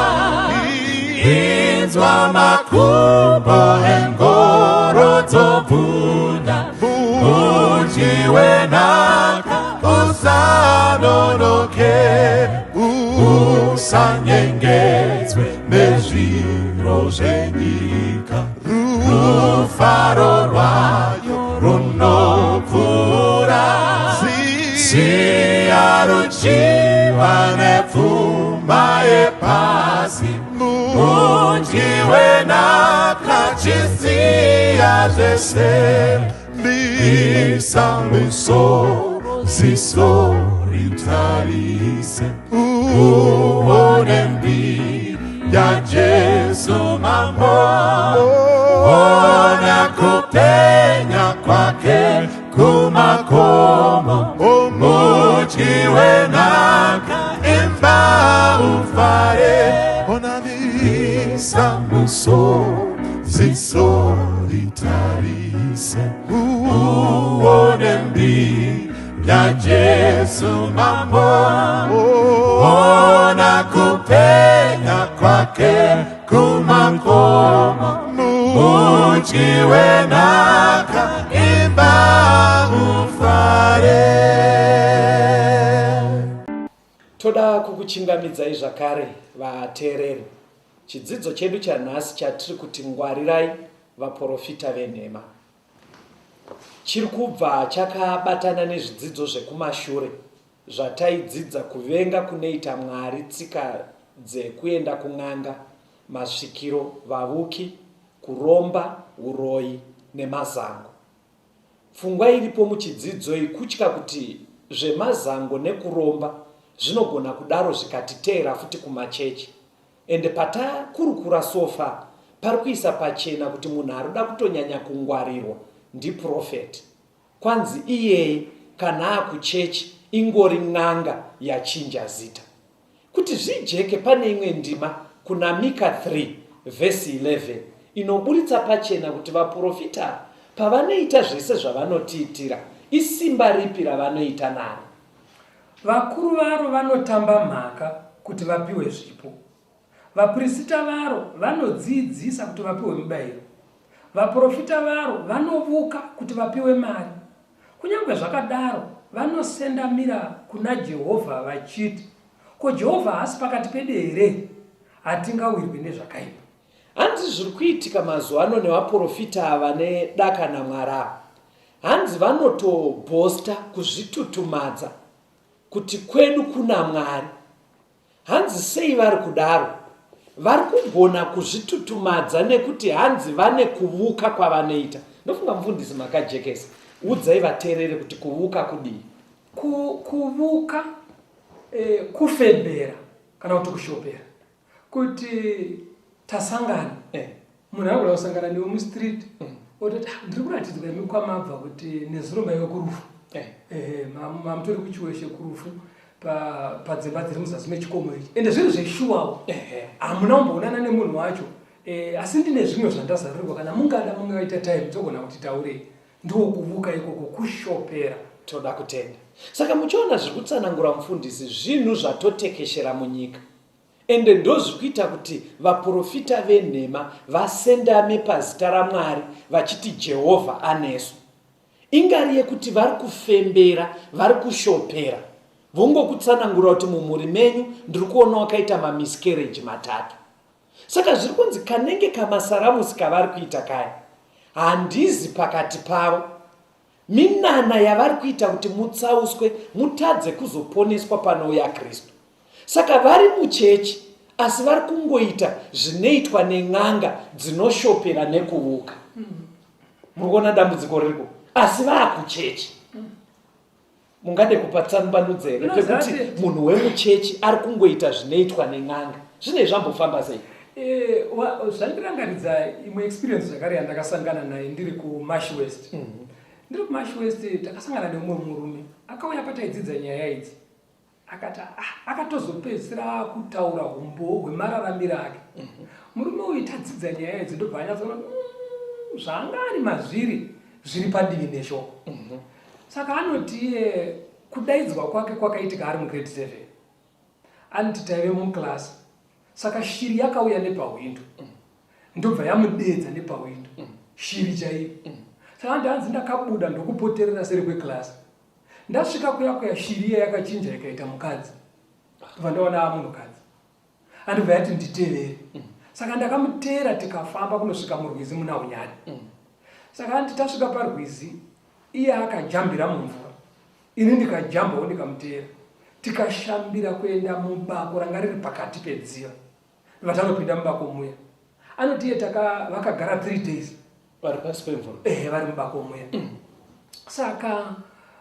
Inzwa makumbo engoro dzobvunda, mudyi wenhaka usanonoke, usanyengedzwe nezviro zvenyika. Rufaro rwayo runopfuura siya ruchiva nepfuma yepasi mudyi wenhaka chisiya zvese bisa musoro ziso ritarise uone mbiri yaJesu mambo ona kupenya kwake kumakomo mudyi wenhaka imba ufare ona bisa musoro ziso ritarise uone mbiri yaJesu mambo ona kupenya kwake kumakomo mudyi wenhaka imba ufare. Toda kukuchingamidzai zvakare vateereri. Chidzidzo chedu chanhasi chatiri kuti ngwarirai vaporofita venhema. Chiri kubva chakabatana nezvidzidzo zvekumashure zvataidzidza kuvenga kunoita Mwari tsika dzekuenda kun'anga, masvikiro, vavuki, kuromba, huroyi nemazango. Pfungwa iripo muchidzidzo iyi kutya kuti zvemazango nekuromba zvinogona kudaro zvikatiteera futi kumachechi. Ende patakurukura so far pari kuisa pachena kuti munhu arikuda kutonyanya kungwarirwa ndiprophet. Kwanzi iyeye kana akuchechi ingori n'anga yachinja zita. Kuti zvijeke pane imwe ndima kuna Mika 3 vhesi 11 inoburitsa pachena kuti vaporofita ava pavanoita zvese zvavanotiitira isimba ripi ravanoita naro. Vakuru varo vanotamba mhaka kuti vapiwe zvipo. Vaprisita varo vanodziidzisa kuti vapiwe mibairo. Vaporofita varo vanovuka kuti vapiwe mari. Kunyange zvakadaro, vanosendamira kuna Jehovha vachiti, Ko Jehovha haasi pakati pedu here? Hatingawirwi nezvakaipa. Hanzi zviri kuitika mazuva ano nevaporofita ava nedaka naMwari ava. Hanzi vanotobhosta kuzvitutumadza kuti kwedu kuna Mwari. Hanzi sei vari kudaro? Vari kugona kuzvitutumadza nekuti hanzi vane kuvuka kwavanoita. Ndofunga mufundisi makajekesa. Udzai vateereri kuti kuvuka kudii? Ku, kuvuka. E, kufembera kana kuti kushopera kuti tasangana eh. Munhu anogona kusangana newe mustreet ototi ah, ndiri kuratidzwa imi kwamabva kuti nezuro maive kurufu eh. Eh, mamutori kuchiweshe kurufu padzimba dziri muzasi mechikomo ichi ende zviri zveshuwawo hamuna kumboonana nemunhu wacho eh, asi ndine zvimwe zvandazarurirwa kana mungada mungaita time dzogona kuti taurei ndokuvuka ikoko kushopera. Toda kutenda. Saka muchiona zviri kutsanangura mufundisi zvinhu zvatotekeshera munyika. Ende ndozviri kuita kuti vaprofita venhema vasendame pazita raMwari vachiti Jehovha anesu. Ingari yekuti vari kufembera, vari kushopera. Vongokutsanangura kuti mumhuri menyu ndiri kuona wakaita mamiscarriage matatu. Saka zviri kunzi kanenge kamasaramusi kavari kuita kaya handizi pakati pavo. Minana yavari kuita kuti mutsauswe mutadze kuzoponeswa panouya Kristu. Saka vari muchechi asi vari kungoita zvinoitwa nen'anga dzinoshopera nekuvuka. Muri kuona dambudziko ririko? Asi vaakuchechi. Mungade kupatsanbanudza here pekuti munhu wemuchechi ari kungoita zvinoitwa nen'anga? Zvinei zvambofamba sei? Eh, zvandirangaridza imwe experience zvakare yandakasangana naye ndiri kumash west. Ndiri kumash west takasangana neumwe murume akauya pataidzidza nyaya idzi akati ah, akatozopedzisira kutaura umbowo hwemararamiro ake. Murume uyu tadzidza nyaya idzi ndobva anyatsoona zvaanga ari mazviri zviri padivi neshoko. Saka anoti iye kudaidzwa kwake kwakaitika ari mugrade 7. Anoti taive muclass saka shiri yakauya nepahwindo ndobva yamudeedza nepahwindo shiri chaiyo. Saka anoti hanzi ndakabuda ndokupoterera seri kweclass. Ndasvika kuya kuya shiri iya yakachinja ikaita mukadzi. Ndobva ndaona amunhukadzi. Andobva yati nditevere. Saka ndakamuteera tikafamba kunosvika murwizi muna Hunyani. Saka anti tasvika parwizi iye akajambira mumvura. Ini ndikajambawo ndikamuteera. Tikashambira kuenda mubako ranga riri pakati pedziva. Ndobva tanopinda mubako muya. Anoti iye taka vakagara 3 days. Vari pasi pemvura. Ehe vari mubako muya. Saka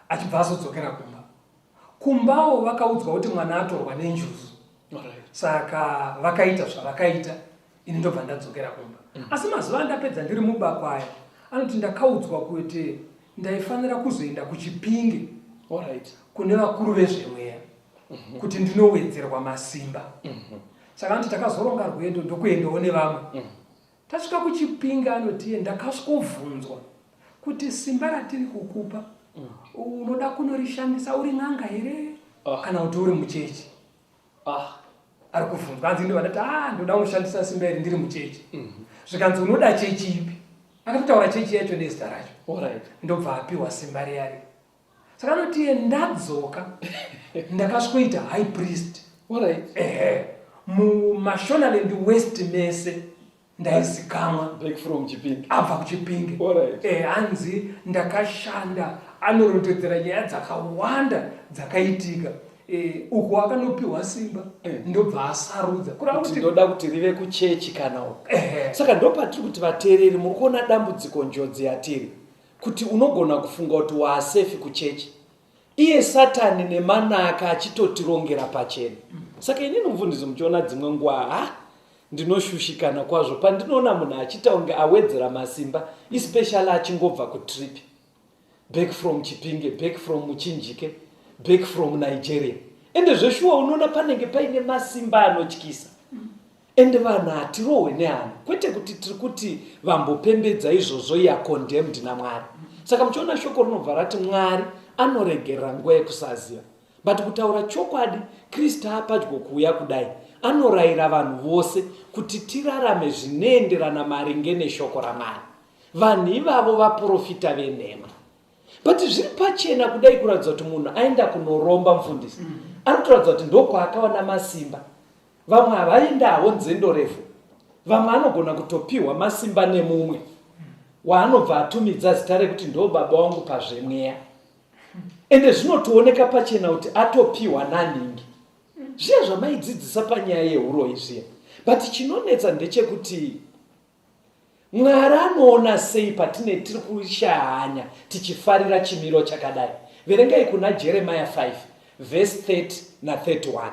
achibva azodzokera kumba. Kumbawo vakaudzwa kuti mwana atorwa nenjuzu. Saka vakaita zvavakaita ini ndobva ndadzokera kumba. Asi mazuva andapedza ndiri mubako aya anoti ndakaudzwa kuti ndaifanira kuzoenda kuChipinge kune vakuru vezvemweya kuti ndinowedzerwa masimba. Saka anoti takazoronga rwendo ndokuendawo nevamwe. Tasvika kuChipinge anoti iye ndakasvikovhunzwa kuti simba ratiri kukupa unoda kunorishandisa uri n'anga here kana kuti uri muchechi. Ari kuvhunzwa hanzi ndobva ndati ah ndoda kunoshandisa simba iri ndiri muchechi. Zvikanzi unoda chechi ipi? Akatotaura chechi yacho nezita racho. Ndobva apiwa simba riya riya. Saka anoti iye ndadzoka ndakasvikoita high priest. Ehe. MuMashonaland West mese ndaizikamwa. Back from Chipinge. Abva kuChipinge. Hanzi ndakashanda anorondedzera nyaya dzakawanda dzakaitika. Uko akanopiwa simba ndobva asarudza. Kureva kuti kuti ndoda kuti rive kuchechi kana uko. Saka ndopatiri kuti vateereri muri kuona dambudziko njodzi yatiri. Kuti unogona kufunga kuti waasefi kuchechi. Iye Satani nemanaka achitotirongera pachena. Saka inini mufundisi muchiona dzimwe nguva ha ndinoshushikana kwazvo pandinoona munhu achiita kunge awedzera masimba especially achingobva kutrip. Back from Chipinge, back from Muchinjike, back from Nigeria. Ende zveshuwa unoona panenge paine masimba anotyisa. Ende vanhu hatirohwe nehana kwete kuti tiri kuti vambopembedza izvozvo ya condemned naMwari. Saka muchiona shoko rinobva rati Mwari anoregerera nguva yekusaziva. But kutaura chokwadi Kristu apadyo kuuya kudai anorayira vanhu vose kuti tirarame zvinoenderana maringe neshoko raMwari. Vanhu ivavo vaprofita venhema. But zviri pachena kudai kuratidza kuti munhu aenda kunoromba mufundisi. Ari kutoratidza kuti ndokwaakawana masimba. Vamwe havaenda havo nzendo refu. Vamwe anogona kutopihwa masimba nemumwe waanobva atumidza zita rekuti ndo baba wangu pazvemweya. Ende zvinotooneka pachena kuti atopihwa nanhingi. Zviya zvamaidzidzisa panyaya yehuroyi zviya. But chinonetsa ndechekuti Mwari anoona sei patine tiri kushaya hanya tichifarira chimiro chakadai? Verengai kuna Jeremiah 5. Vhesi 30 na 31.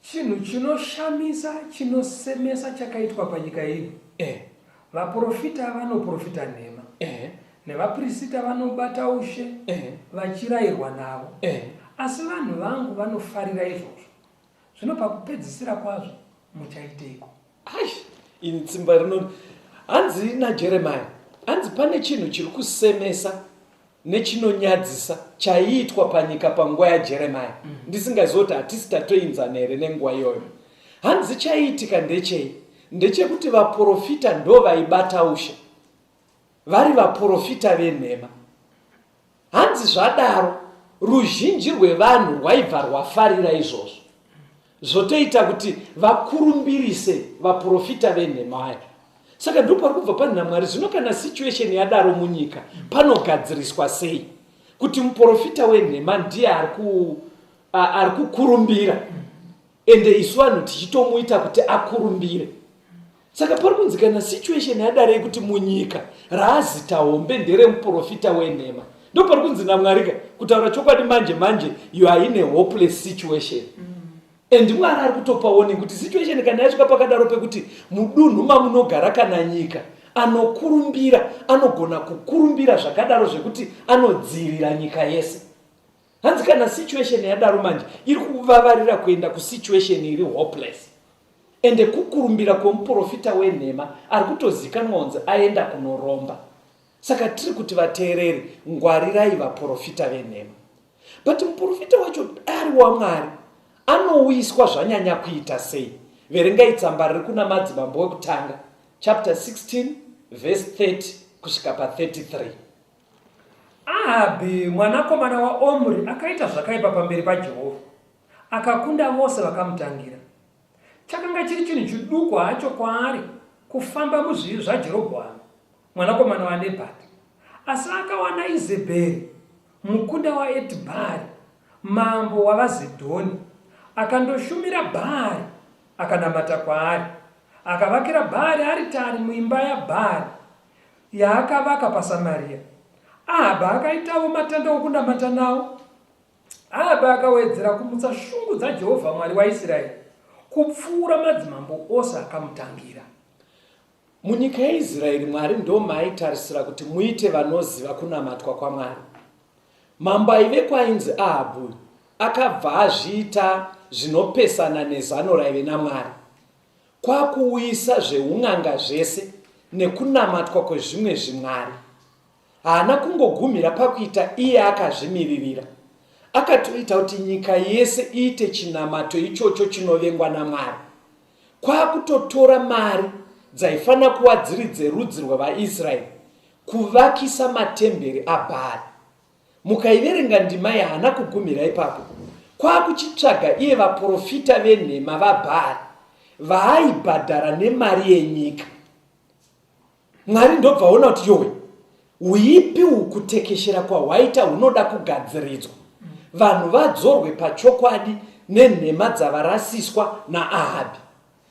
Chinhu chinoshamisa chinosemesa chakaitwa panyika ino. Vaprofita vanoprofita nhema. Nevapirisita vanobata ushe vachirayirwa navo. Asi vanhu vangu vanofarira izvozvo. Zvino pakupedzisira kwazvo muchaiteiko? Ai, ini tsimba rino hanzi naJeremiah hanzi pane chinhu chiri kusemesa nechinonyadzisa chaiitwa panyika panguva yaJeremiah. Ndisingazivi kuti hatisi tatoinzana here nenguva iyoyo. Hanzi chaiitika ndechei? Ndechekuti vaprofita ndo vaibata ushe vari vaprofita venhema. Hanzi zvadaro ruzhinji rwevanhu rwaibva rwafarira izvozvo, zvotoita kuti vakurumbirise vaprofita venhema aya. Saka ndopari kubva pane naMwari. Zvino kana situation yadaro munyika, panogadziriswa sei kuti muprofita wenhema ndiye ari kukurumbira, ende isu vanhu tichitomuita kuti akurumbire? Saka pari kunzi kana situation yadaro yekuti munyika raazita hombe nderemuprofita wenhema, ndopari kunzi naMwari ka, kutaura chokwadi manje manje you are in a hopeless situation. And Mwari ari kutopa warning kuti situation kana yasvika pakadaro pekuti mudunhu mamunogara kana nyika, anokurumbira anogona kukurumbira zvakadaro zvekuti anodziirira nyika yese. Hanzi kana situation yadaro manje iri kuvavarira kuenda kusituation iri hopeless. Ende kukurumbira kwemuprofita wenhema ari kutozikanwa kunzi aenda kunoromba. Saka tiri kuti vateereri, ngwarirai vaprofita venhema. But muprofita wacho ari waMwari anouyiswa zvanyanya kuita sei? Verengai tsamba riri kuna Madzimambo wekutanga chapter 16 verse 30 kusvika pa 33. Ahabhi mwanakomana waOmri akaita zvakaipa pamberi paJehovha, akakunda vose vakamutangira. Chakanga chiri chinhu chiduku hacho kwaari kufamba muzvivi zvaJerobhoami mwanakomana waNebhati, asi akawana Izebheri mukunda waEtibhaari mambo wavaZidhoni, akandoshumira Bhaari akanamata kwaari, akavakira Bhaari aritari muimba yaBhaari yaakavaka paSamaria. Ahabhi akaitawo matanda okunamata nawo. Ahabhi akawedzera kumutsa shungu dzaJehovha Mwari waIsraeri kupfuura madzimambo ose akamutangira. Munyika yeIsraeri Mwari ndomaaitarisira kuti muite vanoziva kunamatwa kwaMwari. Mambo aiveko ainzi Ahabhu akabva azviita zvinopesana nezano raive naMwari. Kwakuuyisa zveun'anga zvese nekunamatwa kwezvimwe zvimwari. Haana kungogumira pakuita iye akazvimiririra. Akatoita kuti nyika yese iite chinamato ichocho chinovengwa naMwari. Kwakutotora mari dzaifanira kuva dziri dzerudzi rwevaIsraeri kuvakisa matemberi aBhaari. Mukaiverenga ndima iyi haana kugumira ipapo. Kwakuchitsvaga iye vaporofita venhema vaBhaari vaaibhadhara nemari yenyika. Mwari ndobva aona kuti yowe, huipi uhu kutekeshera kwahwaita hunoda kugadziridzwa. Vanhu vadzorwe pachokwadi nenhema dzavarasiswa naAhabhi.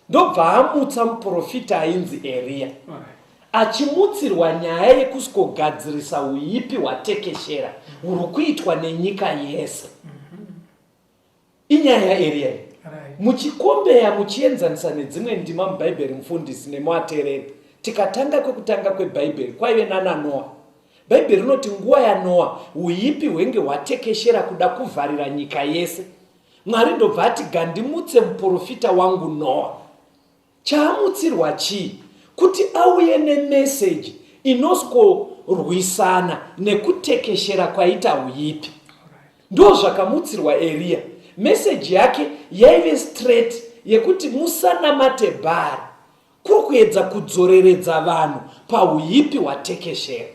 Ndobva amutsa muporofita ainzi Eriya. Achimutsirwa nyaya yekusvigogadzirisa huipi hwatekeshera huri kuitwa nenyika yese. Inyaya yaEriya iyi. Muchikombeya muchienzanisa nedzimwe ndima muBhaibheri mufundisi nemuateereri, tikatanga kwekutanga kweBhaibheri kwaive nanaNoa. Bhaibheri rinoti nguva yaNoa huipi hwenge hwatekeshera kuda kuvharira nyika yese. Mwari ndobva ati gandimutse muporofita wangu Noa. Chaamutsirwa chii? Kuti auye nemeseji inoskorwisana nekutekeshera kwaita huipi. Ndozvakamutsirwa Eriya. Meseji yake yaive straight yekuti musanamate Bhaari. Kuri kuedza kudzoreredza vanhu pahuipi hwatekeshera.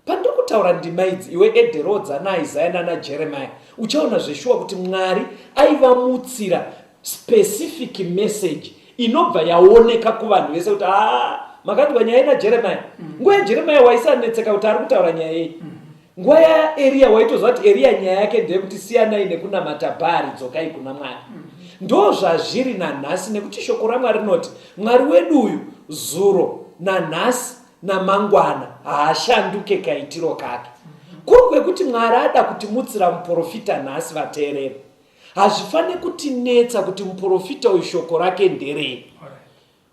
Pandiri kutaura ndima idzi, iwe Ederodza naIsaya nana Jeremiah, uchaona zveshuwa kuti Mwari aivamutsira specific message inobva yaoneka kuvanhu vese kuti haa makanzwa nyaya ina Jeremiah. Nguva yaJeremiah waisanetseka kuti ari kutaura nyaya yei. Nguva yaEriya waitoziva kuti Eriya nyaya yake ndeyekuti siyanai nekunamata Bhaari dzokai kuna Mwari. Ndozvazviri nanhasi nekuti shoko raMwari rinoti Mwari wedu uyu zuro nanhasi namangwana haashanduke kaitiro kake. Kuri kwekuti Mwari ada kutimutsira muprofita nhasi vateereri. Hazvifanire kutinetsa kuti muprofita uyu shoko rake nderei.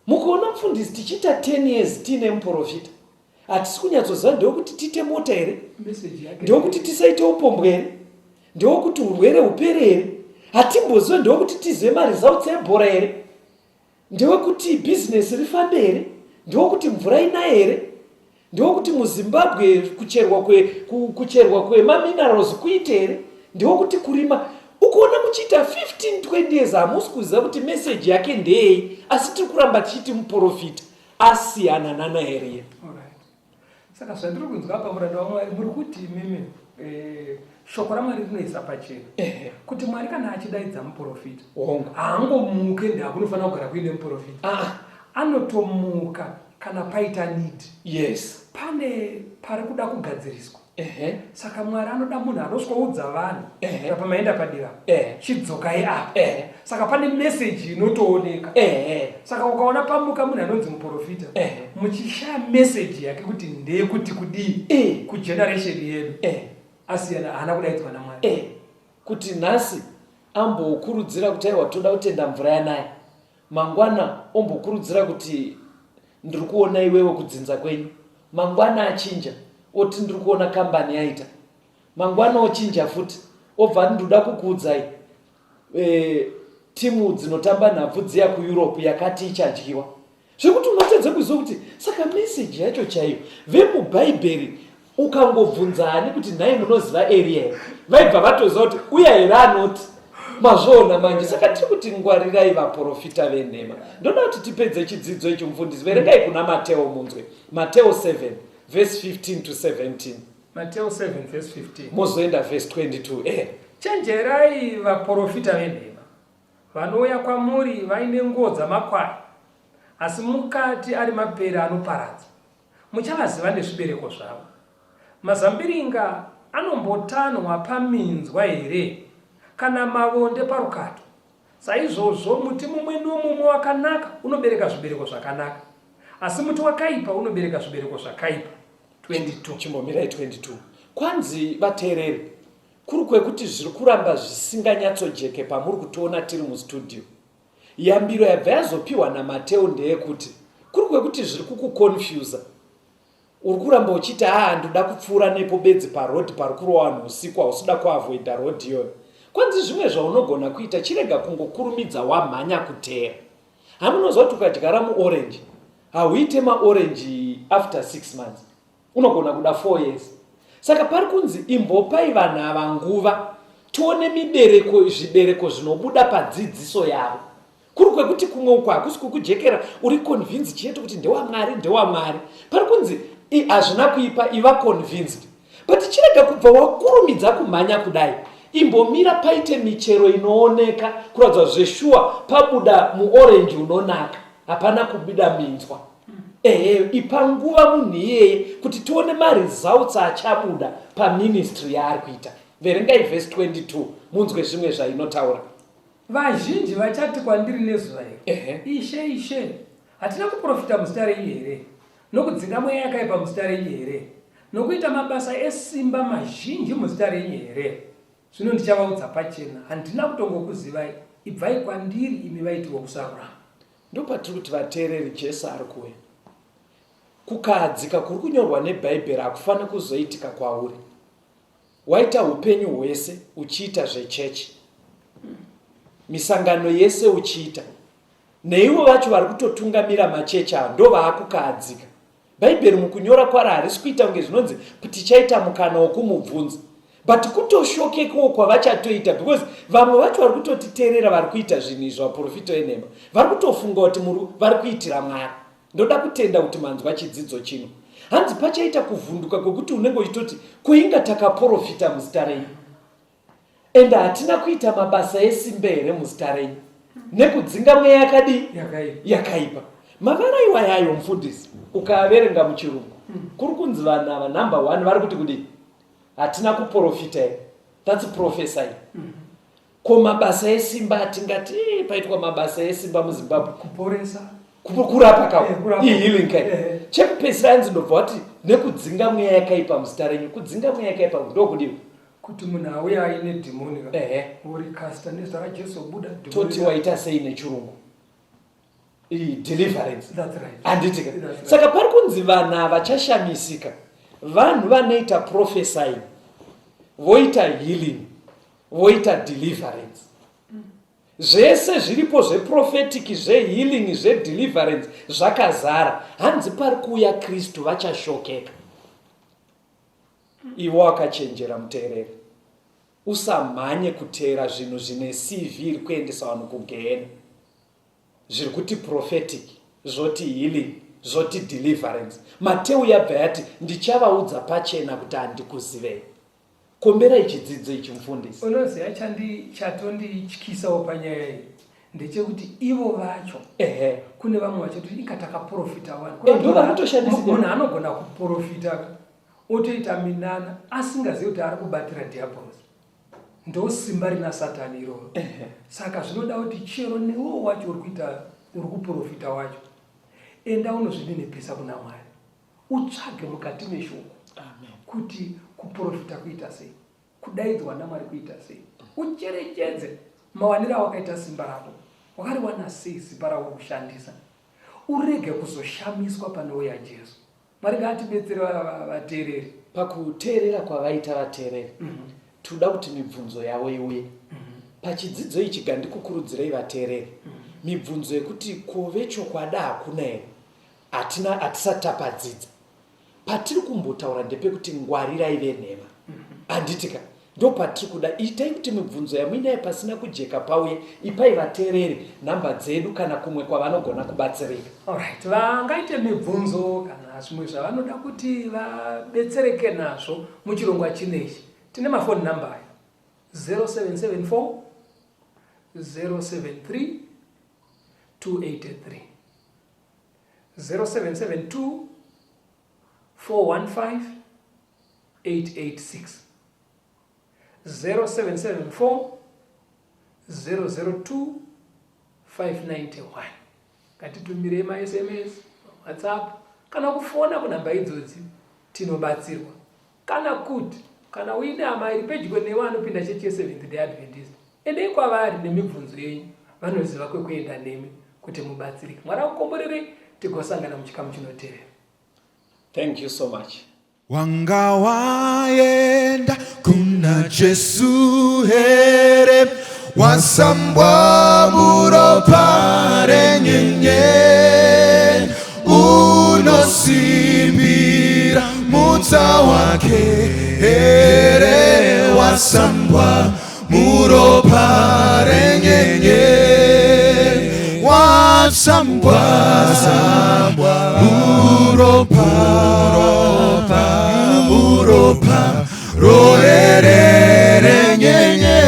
Mukaona mufundisi tichiita 10 years tiine muprofita hatisi kunyatsoziva ndewekuti tiite mota here, ndewekuti tisaite upombwe here, ndewekuti urwere hupere here, hatimbozive ndewekuti tizive maresults ebhora here, ndewekuti bhizinesi rifambe here, ndewekuti mvura inaye here, ndewekuti muZimbabwe kucherwa kwe, kucherwa kwemaminerals kuite here, ndewekuti kurima. Ukuona muchiita 15 20 years hamusi kuziva kuti meseji yake ndeyei, asi tiri kuramba tichiti muprofita asiyana nana Eriya. Saka zvandiri kunzwa apa muranda waMwari muri kuti imimi eh, shoko raMwari rinoisa pachena kuti Mwari kana achidaidza muprofita haangomuke ndakunofanira kugara kuine muprofita ah. Anotomuka kana paita need. Yes. Pane pari kuda kugadziriswa. Ehe. Saka Mwari anoda munhu anoswoudza vanhu apa maenda padira chidzokai apa. Saka pane message inotooneka. Ehe. Saka ukaona pamuka munhu anonzi muprofita muchishaya message yake kuti ndeyekuti kudii kugeneration yedu asiyana haana kudaidzwa naMwari. Kuti nhasi ambokurudzira kuti aiwa toda kutenda mvura yanaya mangwana ombokurudzira kuti ndiri kuona iwewe kudzinza kwenyu mangwana achinja oti ndiri kuona kambani yaita mangwana ochinja futi obva ati ndoda kukuudzai e, timu dzinotamba nhabvu dziya kueurope yakati ichadyiwa zvekuti unotadza kuziva kuti saka meseji yacho chaiyo vemubhaibheri ukangobvunza ani kuti nhai munoziva eriya here vaibva vatoziva kuti uya here anoti mazvoona manje saka tiri kuti ngwarirai vaprofita venhema ndoda kuti tipedze chidzidzo ichi mufundisi verengai kuna mateo munzwe mateo 7 vhesi 15 to 17 Mateo 7 vhesi 15 mozoenda vhesi 22 eh. Chenjerai vaprofita venhema vanouya kwamuri vaine nguo dzamakwai asi mukati ari mapere anoparadza. Muchavaziva nezvibereko zvavo. Mazambiringa anombotanhwa paminzwa here, kana mavonde parukato? Saizvozvo muti mumwe nomumwe wakanaka unobereka zvibereko zvakanaka, asi muti wakaipa unobereka zvibereko zvakaipa. 22. Chimbomirai 22. Kwanzi vateereri, kuri kwekuti zviri kuramba zvisinganyatsojeke pamuri kutiona tiri mustudio. Yambiro yabva yazopiwa naMateo ndeyekuti kuri kwekuti zviri kukuconfuser uri kuramba uchiti haa ndoda kupfuura nepo bedzi paroad pari kurowa vanhu usiku hausi kuda kuavoida road iyoyo. Kwanzi zvimwe zvaunogona kuita chirega kungokurumidza wamhanya kuteera. Hamunoziva kuti ukadyara muorange hauite maorange after 6 months unogona kuda 4 years. Saka pari kunzi imbopai vanhu ava nguva tione mibereko zvibereko zvinobuda padzidziso yavo. Kuri kwekuti kumwe uko hakusi kukujekera uri convinced chete kuti ndewamwari ndewamwari. Pari kunzi hazvina kuipa iva convinced but chirega kubva wakurumidza kumhanya kudai imbomira paite michero inooneka kuratidza zveshuwa pabuda muorange unonaka hapana kubuda minzwa ehe ipa nguva munhu iyeye kuti tione maresults achabuda paministry yaari kuita verengai vhesi 22 munzwe zvimwe zvainotaura Vazhinji vachati kwandiri nezuva iro, Ishe, Ishe, hatina kuprofita muzita renyu here, nokudzinga mweya yakaipa muzita renyu here, nokuita mabasa esimba mazhinji muzita renyu here? Zvino ndichavaudza pachena, Handina kutongokuzivai, ibvai kwandiri, imi vaiti vokusarurama. Ndopatiri kuti vateereri, Jesu ari kuuya. Kukahadzika kuri kunyorwa neBhaibheri hakufaniri kuzoitika kwauri. Waita hupenyu hwese uchiita zvechechi, misangano yese uchiita, neivo vacho vari kutotungamira machechi ava ndovaakukahadzika. Bhaibheri mukunyora kwaro harisi kuita kunge zvinonzi tichaita mukana wokumubvunza but kutoshokekawo kwavachatoita because vamwe vacho vari kutotiteerera vari kuita zvinhu izvi vaprofita venhema vari kutofunga kuti vari kuitira Mwari. Ndoda kutenda kuti manzwa chidzidzo chino. Hanzi pachaita kuvhunduka kwekuti unenge uchitoti kuinga takaporofita muzita renyu ende hatina kuita mabasa esimba here muzita renyu nekudzinga mweya yakadii yakaipa. Mavara iwayayo mufundisi ukaaverenga muchirungu kuri kunzi vanhu ava number one vari kuti kudii hatina kuporofita here that's prophesy Ko mabasa esimba atingati eh, paitwa mabasa esimba muZimbabwe kuporesa Kurapa kako eh, ihealing kai eh. Chekupedzisira hanzi ndobva wati nekudzinga mweya yakaipa muzita renyu. Kudzinga mweya yakaipa ndokudiwa kuti munhu auya aine dhimoni, urikasta nezita raJesu, buda. Toti waita sei nechirungu? Deliverance. That's right. Handiti ka? Saka pari kunzi vanhu havachashamisika, vanhu vanoita prophesying, voita healing, voita deliverance. Zvese zviripo, zveprophetic, zvehealing, zvedeliverance, zvakazara. Hanzi pari kuuya Kristu vachashokeka. Iwe wakachenjera muteereri, usamhanye kuteera zvinhu zvine CV iri kuendesa vanhu kugehena, zviri kuti prophetic, zvoti healing, zvoti deliverance. Mateu yabva yati, "Ndichavaudza pachena kuti handikuzivei." Komberai chidzidzo ichi, mufundisi. Unoziva chatondityisawo panyaya iyi ndechekuti ivo vacho, kune vamwe vachoti, "Inga takaprofita wani." Ndo vanotoshandisa. Munhu anogona kuprofita otoita minana asingazivi kuti ari kubatira dhiabhorosi. Ndo simba rina Satani iroro. Saka zvinoda kuti chero newewo wacho uri kuita, uri kuprofita wacho, enda unozvininipisa kuna Mwari, utsvage mukati meshoko kuti kuprofita kuita sei, kudaidzwa naMwari kuita sei. Ucherechedze mawaniro awakaita simba rako, wakariwana sei simba rauri kushandisa. Urege kuzoshamiswa panouya Jesu. Mwari ngaatibetsere, vateereri. Pakuteerera kwavaita vateereri, toda kuti mibvunzo yavo iuye pachidzidzo ichi. Gandikukurudzirei vateereri, mibvunzo yekuti kuve chokwadi hakuna here, hatina, hatisati tapadzidza. Patiri kumbotaura ndepekuti ngwarirai venhema, handiti ka? Ndo patiri kuda. Itai kuti mibvunzo yamuinayo pasina kujeka pauye. Ipai vateereri nhamba dzedu kana kumwe kwavanogona kubatsirika. Alright, vangaite mibvunzo kana zvimwe zvavanoda kuti vabetsereke nazvo muchirongwa chinechi, tine mafoni namba aya: 0774 073 283, 0772 415 886, 0774 002 591. Ngatitumirei maSMS, WhatsApp kana kufona kunhamba idzodzi, tinobatsirwa. Kana kuti kana uine hama iri pedyo newe anopinda chechi yeSeventh Day Adventist, endei kwavari nemibvunzo yenyu, vanoziva kwekuenda nemi kuti mubatsirike. Mwari akukomborerei, tigosangana muchikamu chinotevera. Thank you so much. Wanga waenda kuna Jesu here? Wasambwa muropa renyenye, unosimbira mutsa wake here? Wasambwa muropa renyenye, wasambwa muropa, muropa roererenyenye.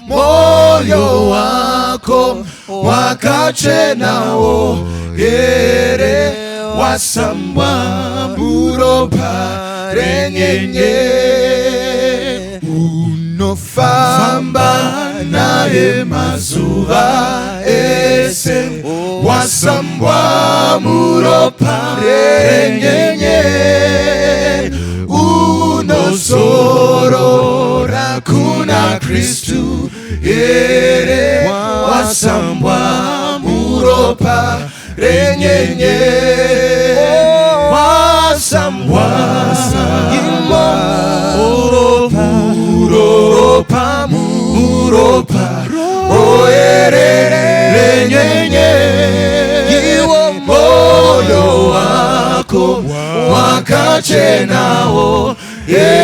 Moyo wako wakachenawo here? Wasambwa muropa renyenye, unofamba naye mazuva ese. Wasambwa muropa renyenye, unozorora kuna Kristu here? Wasambwa muropa renyenye, wasambwa muropa, muropa, muropa roerere renyenye. Iwo moyo wako wakachenawo here?